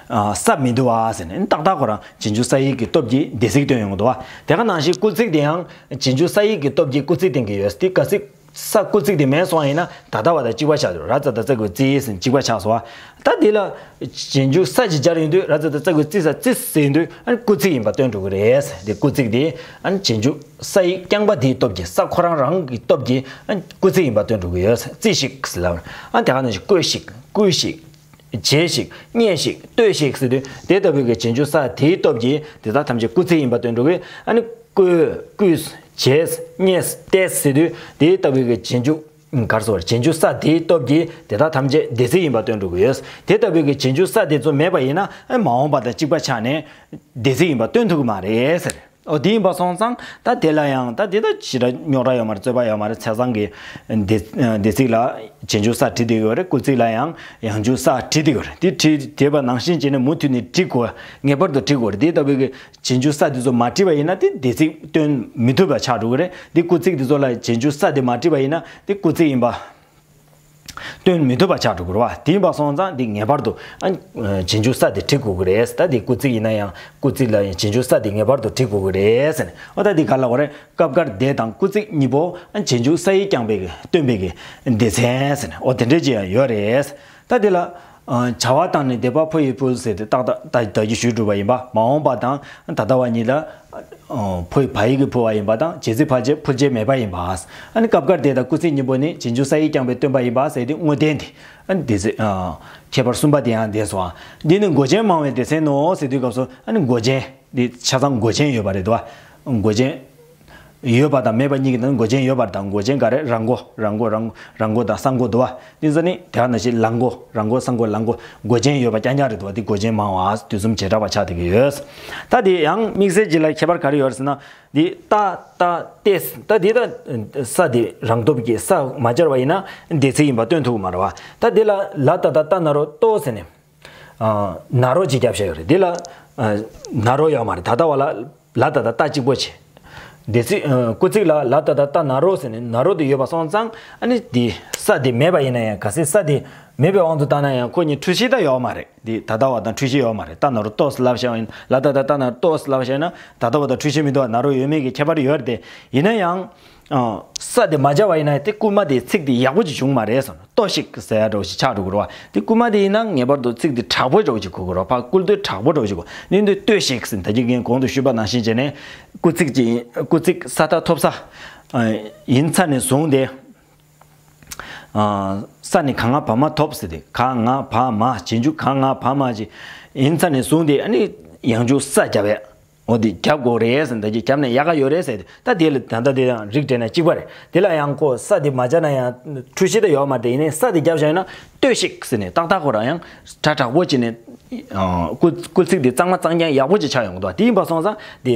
ཨ་ས་མི་འདུག་བ་ཟེར་ནས་ཏག་ཏག་ཁོ་རང་རྗེས་འཇུག་ས་ཡིག་གི་སྟོབས་ཀྱིས་འདས་ཚིག་སྟོན་ཡོང་གི་འདུག་བ། དེ་ག་ནང་བཞིན་སྐུལ་ཚིག་དེ་ཡང་རྗེས་འཇུག་ས་ཡིག་གི་སྟོབས་ཀྱིས་སྐུལ་ཚིག་བསྟན་གྱི་ཡོད། དེ་གལ་སྲིད་ས་སྐུལ་ཚིག་དེ་མེད་སོང་བ་ཡིན་ན་ད་ལྟ་བ་དང་གཅིག་པ་ཆགས་འདུག་ར་ཛ་ད་ཙ་གི་ཙི་ཟེར་གཅིག་པ་ཆགས་སོང་བ། ད་དེ་ལ་རྗེས་འཇུག་ས་ཅིག་སྦྱར་ཡོང་དུས་ར་ཛ་ད་ཙ་གི་ཙི་ས་ཙི་ཟེར་ཡོང་དུས་ཨ་ནི་སྐུལ་ཚིག་ཡིན་པ་སྟོན་འགྲོ་གི་རེད། དེ་སྐུལ་ཚིག་དེ་ཨ་ནི་རྗེས་འཇུག་ས་ཡིག་རྐྱང་པ་དེའི་སྟོབས་ཀྱིས། ས་ཁོ་རང་རང་གི་སྟོབས་ཀྱིས་ཨ་ནི་སྐུལ་ཚིག་ཡིན་པ་སྟོན་འགྲོ་གི་ཡོད། ཙི་ཞིག་ཟེར་ལབ། ཨ་དེ་ག་ནང་བཞིན་བཀོད་ཞིག་བསྐུལ་ཞིག་བྱས་ཤིག་བརྙས་ཤིག་ལྟོས་ཤིག་ཟེར་དུས་དེ་ལྟ་བུའི་གི་རྗེས་འཇུག་ས་དེའི་སྟོབས་ཀྱིས་དེ་དག་ཐམས་ཅད་སྐུལ་ཚིག་ཡིན་པ་སྟོན་འགྲོ་གི། ཨ་ནི་བཀོད་བསྐུལ་བྱས་བརྙས་བསྟས་ཟེར་དུས་དེ་ལྟ་བུའི་གི་རྗེས་འཇུག་གར་སོགས་རྗེས་འཇུག་ས་དེའི་སྟོབས་ཀྱིས་དེ་དག་ཐམས་ཅད་འདས་ཚིག་ཡིན་པ་སྟོན་འགྲོ་གི་ཡོད། དེ་ལྟ་བུའི་གི་རྗེས་འཇུག་ས་དེ་ཚོ་མེད་པ་ཡིན་ན་ཨ་མ་འོངས་པ་དང་གཅིག་པ་ཆགས་ནས་འདས་ཚིག་ཡིན་པ་སྟོན་ཐུབ་ཀྱི་མ་རེད་ཟེར། ཨོ་དེ་ཡིན་པ་སོང་ཙང་ད་དེ་ལ་ཡང་ད་དེ་ད་ཞེ་དྲག་རྙོག་དྲ་ཡོད་མ་རེད། རྩོད་པ་ཡོད་མ་རེད། ཚེས་བཟང་གི་འདས་འདས་ཚིག་ལ་རྗེས་འཇུག་ས་བྲིས་བསྡད་ཡོད་རེད། སྐུལ་ཚིག་ལ་ཡང་ཡང་འཇུག་ས་བྲིས་བསྡད་ཡོད་རེད། དེ་བྲིས་བསྡད་པ་ནང་བཞིན་བྱས་ནས་མུ་མཐུད་ནས་བྲིས་དགོས། ངེས་པར་དུ་བྲིས་དགོས་རེད། དེ་ལྟ་བུའི་གི་རྗེས་འཇུག་ས་དེ་ཚོ་མ་བྲིས་པ་ཡིན་ན་དེ་འདས་ཚིག་སྟོན་མི་ཐུབ་པ་ཆགས་འགྲོ་གི་རེད། དེ་སྐུལ་ཚིག་དེ་ཚོ་ལ་རྗེས་འཇུག་ས་དེ་མ་བྲིས་པ་ཡིན་ན་དེ་སྐུལ་ཚིག་ཡིན་པ་སྟོན་མི་ཐུབ་པ་ཆགས་འགྲོ་གི་རེད་བ། དེ་ཡིན་པ་སོང་ཙང་འདི་ངེས་པར་དུ་ཨ་རྗེས་འཇུག་ས་དེ་བྲི་དགོས་ཀྱི་རེད། ད་འདི་སྐུལ་ཚིག་ཡིན་ན་ཡང་སྐུལ་ཚིག་ལ་ཡང་རྗེས་འཇུག་ས་དེ་ངེས་པར་དུ་བྲི་དགོས་ཀྱི་རེད་ཟེར་ནས། ཨོ་ད་འདི་ག་ལ་གོ་རེད། སྐབས་འགར་འདས་དང་སྐུལ་ཚིག་གཉིས་པོ་ཨ་རྗེས་འཇུག་ས་ཡིག་རྐྱང་པའི་གི་སྟོན་པའི་གི་སྡེ་ཚན་ཟེར་ནས། ཨོ་དེ་འདྲས་ཅིག་ཡང་ཡོད་རེད། ད་འདི་ལ་ཨ་བྱ་བ་བཏང་ནས་འདས་པ་ཕོ་ཡིས་ཕུལ་ཟེར་ཏེ་ཏག་ཏག་ད་ད་གིན་ཞུས་གྲུབ་པ་ཡིན་པ། མ་འོངས་པ་དང་ད་ལྟ་བ་གཉིས་ལ། ཕོ་ཡི་བ་ཡིག་གི་ཕུལ་བ་ཡིན་པ་དང་། རྗེས་ཚིག་ཕལ་ཆེར་ཕུལ་བྱེད་མེད་པ་ཡིན་པ། ཨ་ནི་སྐབས་འགར་འདས་དང་སྐུལ་ཚིག་གཉིས་པོ་ནི་རྗེས་འཇུག་ས་ཡིག་རྐྱང་པའི་སྟོན་པ་ཡིན་པ་ཟེར་ཏེ་དངོས་བསྟན་དེ། ཨ་ནི་སྡེ་ཚན་ཨ་ཁྱད་པར་གསུམ་པ་དེ་ཡང་འདས་སོང་། ཨ་འདི་ནི་མགོ་ཅན་མང་བའི་སྡེ་ཚན་ནོ་ཟེར་དུས་སྐབས་སུ་ཨ་ནི་མགོ་ཅན་འདི་ཆ་ཚང་མགོ་ཅན་ཡོད་པ་རེད་དོ། མགོ་ཅན་ཡོད་པ་དང་མེད་པ་གཉིས་ཀྱི་ནང་མགོ་ཅན་ཡོད་པ་དང་། མགོ་ཅན་ག་རེ། ར་མགོ་ར་མགོ་ར་མགོ་ར་མགོ་དང་ས་མགོ་དོ། དེ་ཚོ་ནི་དེ་ག་ནང་བཞིན་ལ་མགོ་ར་མགོ་ས་མགོ་ལ་མགོ་མགོ་ཅན་ཡོད་པ་རྐྱང་རྐྱང་རེད་འདུག་བ། དེ་མགོ་ཅན་མང་བ་དུས་གསུམ་བྱེ་བྲག་པ་ཆགས་བསྡད་ཀྱི་ཡོད། ད་དེ་ཡང་དམིགས་བསལ་ཅིག་ལ་ཁྱད་པར་ག་རེ་ཡོད་རེད་ཟེར་ན། འདི་ཏ་ཏ་ཏེས། ད་འདི་ད་ས་དེ་རང་སྟོབས་ཀྱིས་ས་མ་སྦྱར་བ་ཡིན་ན་འདས་ཚིག་ཡིན་པ་སྟོན་ཐུབ་ཀྱི་མ་རེད་བ། ད་འདི་ལ་ལ་ཏ་བཏགས་ཏ་ན་རོ་ཏོ་ཟེར་ནས། ཨ་ན་རོ་ཅིག་བརྒྱབ་བཞག་ཡོད་རེད། འདི་ལ་ཨ་ན་རོ་ཡོད་མ་རེད། ད་ལྟ་བ་ལ་ལ་ཏ་བཏགས་ཏ་གཅིག་པོ་བྱས། འདས་ཚིག་ཨ་སྐུལ་ཚིག་ལ་ལ་ཏ་བཏགས་ཏ་ན་རོ་ཟེར་ནས་ན་རོ་དེ་ཡོད་པ་སོང་ཙང་། ཨ་ནི་དེ་ས་དེ་མེད་པ་ཡིན་ན་ཡང་། གལ་སྲིད་ས་དེ་མེད་པའི་དབང་དུ་བཏང་ན་ཡང་ཁོ་གཉིས་འཁྲུལ་གཞི་ད་ཡོད་མ་རེད། དེ་ད་ལྟ་བ་དང་འཁྲུལ་གཞི་ཡོད་མ་རེད། ཏ་ན་རོ་ཏོས་ལབ་བཞག་པ་ཡིན། ལ་ཏ་བཏགས་ཏ་ན་རོ་ཏོས་ལབ་བཞག་ན་ད་ལྟ་བ་དང་འཁྲུལ་གཞི་མི་འདུག་བ། ན་རོ་ཡོད་མེད་ཀྱི་ཁྱད་པར་ཡོད་རེད་དེ། ཡིན་ན་ཡང་ཨ་ས་དེ་མ་སྦྱར་བ་ཡིན་ན་དེ་སྐུལ་མ་དེ་ཚིག་དེ་ཡག་པོ་ཅིག་བྱུང་མ་རེད་ཟེར་ན། ལྟོས་ཤིག་ཟེར་ཡ་འདྲ་བོ་ཞིག་ཆགས་འགྲོ་གི་རེད་བ། དེ་སྐུལ་མ་དེ་ཡིན་ན་ངེས་པར་དུ་ཚིག་དེ་དྲག་པོ་འདྲ་བོ་ཞིག་གོ་དགོས་རེད་བ། ཕར་བསྐུལ་དུས་དྲག་པོ་འདྲ་བོ་ཞིག་གོ། ནི་འདི་ལྟོས་ཤིག་ཟེར་ན་ད་གིན་གོང་དུ་ཞུས་པ་ནང་བཞིན་བྱས་ནས་སྐུལ་ཚིག་ཅིག་ཡིན། སྐུལ་ཚིག་ས་མཐའ་ཐོབ་ས་ཨ་ཡིན་ཚར་ནས་བཟུང་སྟེ། ཨ་ས་ནི་ག་ང་བ་མ་ཐོབ་ཟེར་ཏེ། ག་ང་བ་མ། རྗེས་འཇུག་ག་ང་བ་མ་ཅིག་ཡིན་ཚར་ནས་བཟུང་སྟེ། ཨ་ནི་ཡང་འཇུག་ས་རྒྱབ་ཡ། འོ་དེ་རྒྱབ་དགོས་རེད་ཟེར། ད་ཅིག་རྒྱབ་ན་ཡག་ག་ཡོད་རེད་ཟེར་ཏེ། ད་དེ་ལ་ད་ལྟ་དེ་ཡང་རིགས་བསྒྲེས་ན་གཅིག་པ་རེད། དེ་ལ་ཡང་ཁོ་ས་དེ་མ་སྦྱར་ན་ཡང་འཁྲུལ་གཞི་ད་ཡོད་མ་རེད། ཡིན་ནའི་ས་དེ་རྒྱབ་བཞག་ན་ལྟོས་ཤིག་ཟེར་ནས་ཏག་ཏག་ཁོ་རང་ཡང་སྒྲ་དྲག་པོ་བྱས་ནས། ཨ་སྐུལ་སྐུལ་ཚིག་དེ་གཙང་མ་གཙང་རྐྱང་ཡག་པོ་ཅིག་ཆགས་ཡོང་གི་འདུག་དེ་ཡིན་པ་སོང་ཙང་དེ་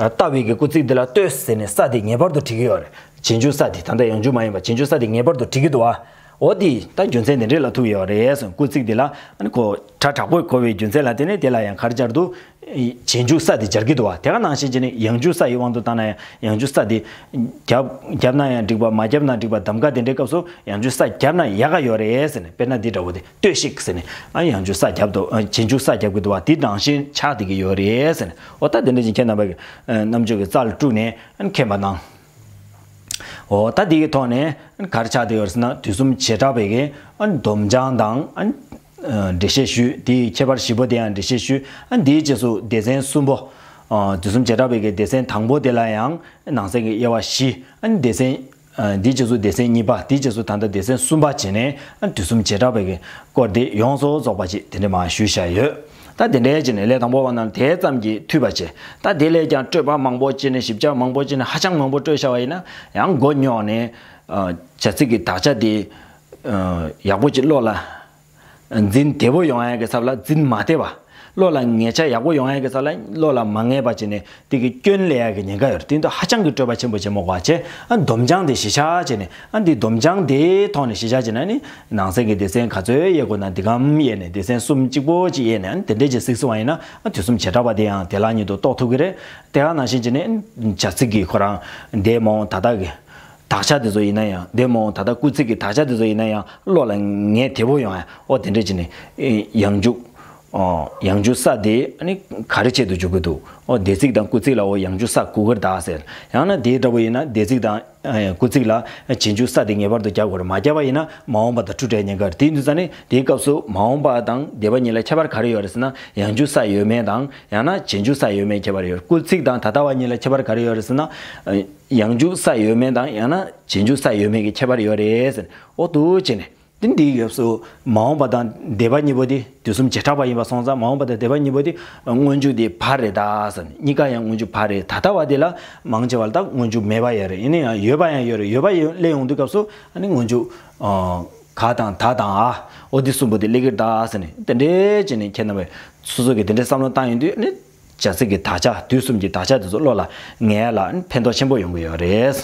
ལྟ་བའི་གི་སྐུལ་ཚིག་དེ་ལ་ལྟོས་ཟེར་ནས་ས་དེ་ངེས་པར་དུ་བྲི་གི་ཡོད་རེད། རྗེས་འཇུག་ས་དེ། ད་ལྟ་ཡང་འཇུག་མ་ཡིན་པ་རྗེས་འཇུག་ས་དེ་ངེས་པར་དུ་བྲི་གི་འདུག་ཨ། འོ་དེ་ད་རྒྱུ་མཚན་དེ་འདྲས་ལ་ཐུག་ཡོད་རེད་ཟེར། སྐུལ་ཚིག་དེ་ལ་ཨ་ནི་ཁོ་སྒྲ་དྲག་པོས་གོ་བའི་རྒྱུ་མཚན་ལ་བརྟེན་ནས་དེ་ལ་ཡང་ག་རེ་སྦྱར་འདུག་རྗེས་འཇུག་ས་དེ་སྦྱར་གྱི་འདུག་བ། དེ་ག་ནང་བཞིན་བྱས་ནས་ཡང་འཇུག་ས་ཡི་དབང་དུ་བཏང་ན་ཡང་ཡང་འཇུག་ས་དེ་རྒྱབ་རྒྱབ་ན་ཡང་འགྲིག་པ། མ་རྒྱབ་ན་འགྲིག་པ། གདམ་ག་དེ་འདྲའི་སྐབས་སུ་ཡང་འཇུག་ས་རྒྱབ་ན་ཡག་ག་ཡོད་རེད་ཟེར་ནས། དཔེར་ན་འདི་འདྲ་བོ་དེ་ལྟོས་ཤིག་ཟེར་ནས་ཨ་ཡང་འཇུག་ས་རྒྱབ་འདུག་ཨ་རྗེས་འཇུག་ས་རྒྱབ་ཀྱི་འདུག་བ། དེ་ནང་བཞིན་ཆགས་བསྡད་ཀྱི་ཡོད་རེད་ཟེར་ནས། འོ་ད་དེ་འདྲ་ཅིག་ཁྱེད་རྣམ་པ་གི་རྣམ་དཔྱོད་ཀྱི་རྩལ་བསྐྲུན་ནས་ཨ་མཁྱེན་པ་གནང་། འོ་ད་འདི་གི་ཐོག་ནས་ག་རེ་ཆགས་བསྡད་ཡོད་རེད་ཟེར་ན། དུས་གསུམ་བྱེ་བྲག་པའི་གི་ཨ་སྡོམ་བྱང་དང་ཨ་ འགྲེལ་བཤད་ཞུས། དེའི་ཁྱད་པར་བཞི་པོ་དེ་ཡང་འགྲེལ་བཤད་ཞུས། ཨ་འདིའི་རྗེས་སུ་སྡེ་ཚན་གསུམ་པོ། དུས་གསུམ་བྱེ་བྲག་པའི་གི་སྡེ་ཚན་དང་པོ་དེ་ལ་ཡང་ནང་གསེས་ཀྱི་དབྱེ་བ་བཞི། ཨ་སྡེ་ཚན། འདིའི་རྗེས་སུ་སྡེ་ཚན་གཉིས་པ། དེའི་རྗེས་སུ་ད་ལྟ་སྡེ་ཚན་གསུམ་པ་བྱས་ནས། ཨ་དུས་གསུམ་བྱེ་བྲག་པའི་གི་སྐོར་དེ་ཡོངས་སུ་རྫོགས་པ་ཅིག་དེ་འདྲ་མར་ཞུས་བཞག་ཡོད། ད་དེ་འདྲའི་བྱས་ནས་ལས་དང་པོ་བ་རྣམས་དེ་ཙམ་གྱིས་འཐུས་པ་བྱས། ད་དེ་ལས་ཀྱང་སྤྲོས་པ་མང་པོ་བྱས་ནས། ཞིབ་ཆ་མང་པོ་བྱས་ནས། ཧ་ཅང་མང་པོ་སྤྲོས་བཞག་པ་ཡིན་ན་ཡང་མགོ་རྙོག་ནས། བྱ་ཚིག་གི་དག་ཆ་དེ་ཡག་པོ་ཅིག་བློ་ལ་འཛིན་བདེ་པོ་ཡོང་ཡག་གི་ཚབ་ལ་འཛིན་མ་བདེ་བ། བློ་ལ་ངེས་ཆ་ཡག་པོ་ཡོང་ཡག་གི་ཚབ་ལ་བློ་ལ་མ་ངེས་པ་བྱས་ནས་དེ་གི་སྐྱོན་སླེབས་ཡག་གི་ཉེན་ཁ་ཡོད་རེད། དེ་འདུག་ཧ་ཅང་གི་སྤྲོས་པ་ཆེན་པོ་བྱེད་མི་དགོས་པ་བྱས། ཨ་སྡོམ་བྱང་དེ་གཞི་བཞག་བྱས་ནས། ཨ་འདི་སྡོམ་བྱང་དེའི་ཐོག་ནས་གཞི་བཞག་བྱས་ན་ནི། ནང་གསེས་ཀྱི་སྡེ་ཚན་ག་ཚོད་དབྱེ་དགོས་ན་འདི་གམ་དབྱེ་ནས། སྡེ་ཚན་གསུམ་གཅིག་པོ་གཅིག་དབྱེ་ནས། ཨ་དེ་འདྲས་ཅིག་གཟིགས་སོང་བ་ཡིན་ན། ཨ་དུས་གསུམ་བྱེ་བྲག་པ་དེ་ཡང་དེ་ལ་ཉིད་དུ་རྟོགས་ཐུབ་ཀྱི་རེད། དེ་ག་ནང་བཞིན་བྱས་ནས་བྱ་ཚིག་གི་ཁོ་རང་འདས་མ་འོངས་ད་ལྟ་གི་དག་ཆ་དེ་ཚོ་ཡིན་ན་ཡང་། འདས་མ་འོངས་ད་ལྟ་སྐུལ་ཚིག་གི་དག་ཆ་དེ་ཚོ་ཡིན་ན་ཡང་བློ་ལ་ངེས་བདེ་པོ་ཡོང་ཡ། ཨོ་དེ་འདྲས་བྱས་ནས། ཨེ་ཡང་འཇུག་ཨོ་ཡང་འཇུག་ས་དེ་ཨ་ནི་ག་རེ་ཆེད་དུ་འཇུག་གི་འདུག་ཨོ་འདས་ཚིག་དང་སྐུལ་ཚིག་ལ་ཨོ་ཡང་འཇུག་ས་ག་ག་རེ་ད་ཟེར། ཡང་ན་དེའི་འདྲ་པོ་ཡིན་ན་འདས་ཚིག་དང་། ཨེ་སྐུལ་ཚིག་ལ་རྗེས་འཇུག་ས་དེ་ངེས་པར་དུ་རྒྱག་དགོས་རེད། མ་རྒྱག་པ་ཡིན་ན་མ་འོངས་པ་དང་འཁྲུལ་བྲལ་ཉེན་ཁ་རེད། དེ་ཡིན་དུས་ཙང་ནི་དེའི་སྐབས་སུ་མ་འོངས་པ་དང་འདས་པ་གཉིས་ལ་ཁྱད་པར་ག་རེ་ཡོད་རེད་ཟེར་ན། ཡང་འཇུག་ས་ཡོད་མེད་དང་། ཡང་ན་རྗེས་འཇུག་ས་ཡོད་མེད་ཁྱད་པར་ཡོད། སྐུལ་ཚིག་དང་ད་ལྟ་བ་གཉིས་ལ་ཁྱད་པར་ག་རེ་ཡོད་རེད་ཟེར་ན། ཨེ་ཡང་འཇུག་ས་ཡོད་མེད་དང་། ཡང་ན་རྗེས་འཇུག་ས་ཡོད་མེད་ཀྱི་ཁྱད་པར་ཡོད་རེད་ཟེར། ཨོ་འདུག་བྱས་ནས། དེ་འདིའི་སྐབས་སུ་མ་འོངས་པ་དང་འདས་པ་གཉིས་པོ་དེ་དུས་གསུམ་བྱེ་བྲག་པ་ཡིན་པ་སོང་ཙང་། མ་འོངས་པ་དང་འདས་པ་གཉིས་པོ་དེ་སྔོན་འཇུག་དེ་བར་རེད་ད་ཟེར། གཉིས་ཀ་ཡང་སྔོན་འཇུག་བར་རེད། ད་ལྟ་བ་དེ་ལ་མང་ཆེ་བ་ལ་ད་སྔོན་འཇུག་མེད་པ་ཡོད་རེད། ཡིན་ན་ཡང་ཡོད་པ་ཡང་ཡོད་རེད། ཡོད་པ་ཡོད་སླེབས་ཡོང་དུས་སྐབས་སུ་ཨ་ནི་སྔོན་འཇུག་ཨ་ག་དང་ད་དང་ཨ། ཨོ་དེ་གསུམ་པོ་དེ་སླེབས་ཀྱི་རེད་ད་ཟེར་ནས། དེ་འདྲས་བྱས་ནས་ཁྱེད་རྣམ་པས་སོ་སོ་གིས་དེ་འདྲས་བསམ་བློ་བཏང་ཡོང་དུས། ཨ་ནི་བྱ་ཚིག་གི་དག་ཆ། དུས་གསུམ་གྱི་དག་ཆ་དེ་ཚོ་བློ་ལ་ངེས་ཡ་ལ་ཨ་ནི་ཕན་ཐོགས་ཆེན་པོ་ཡོང་གི་ཡོད་རེད།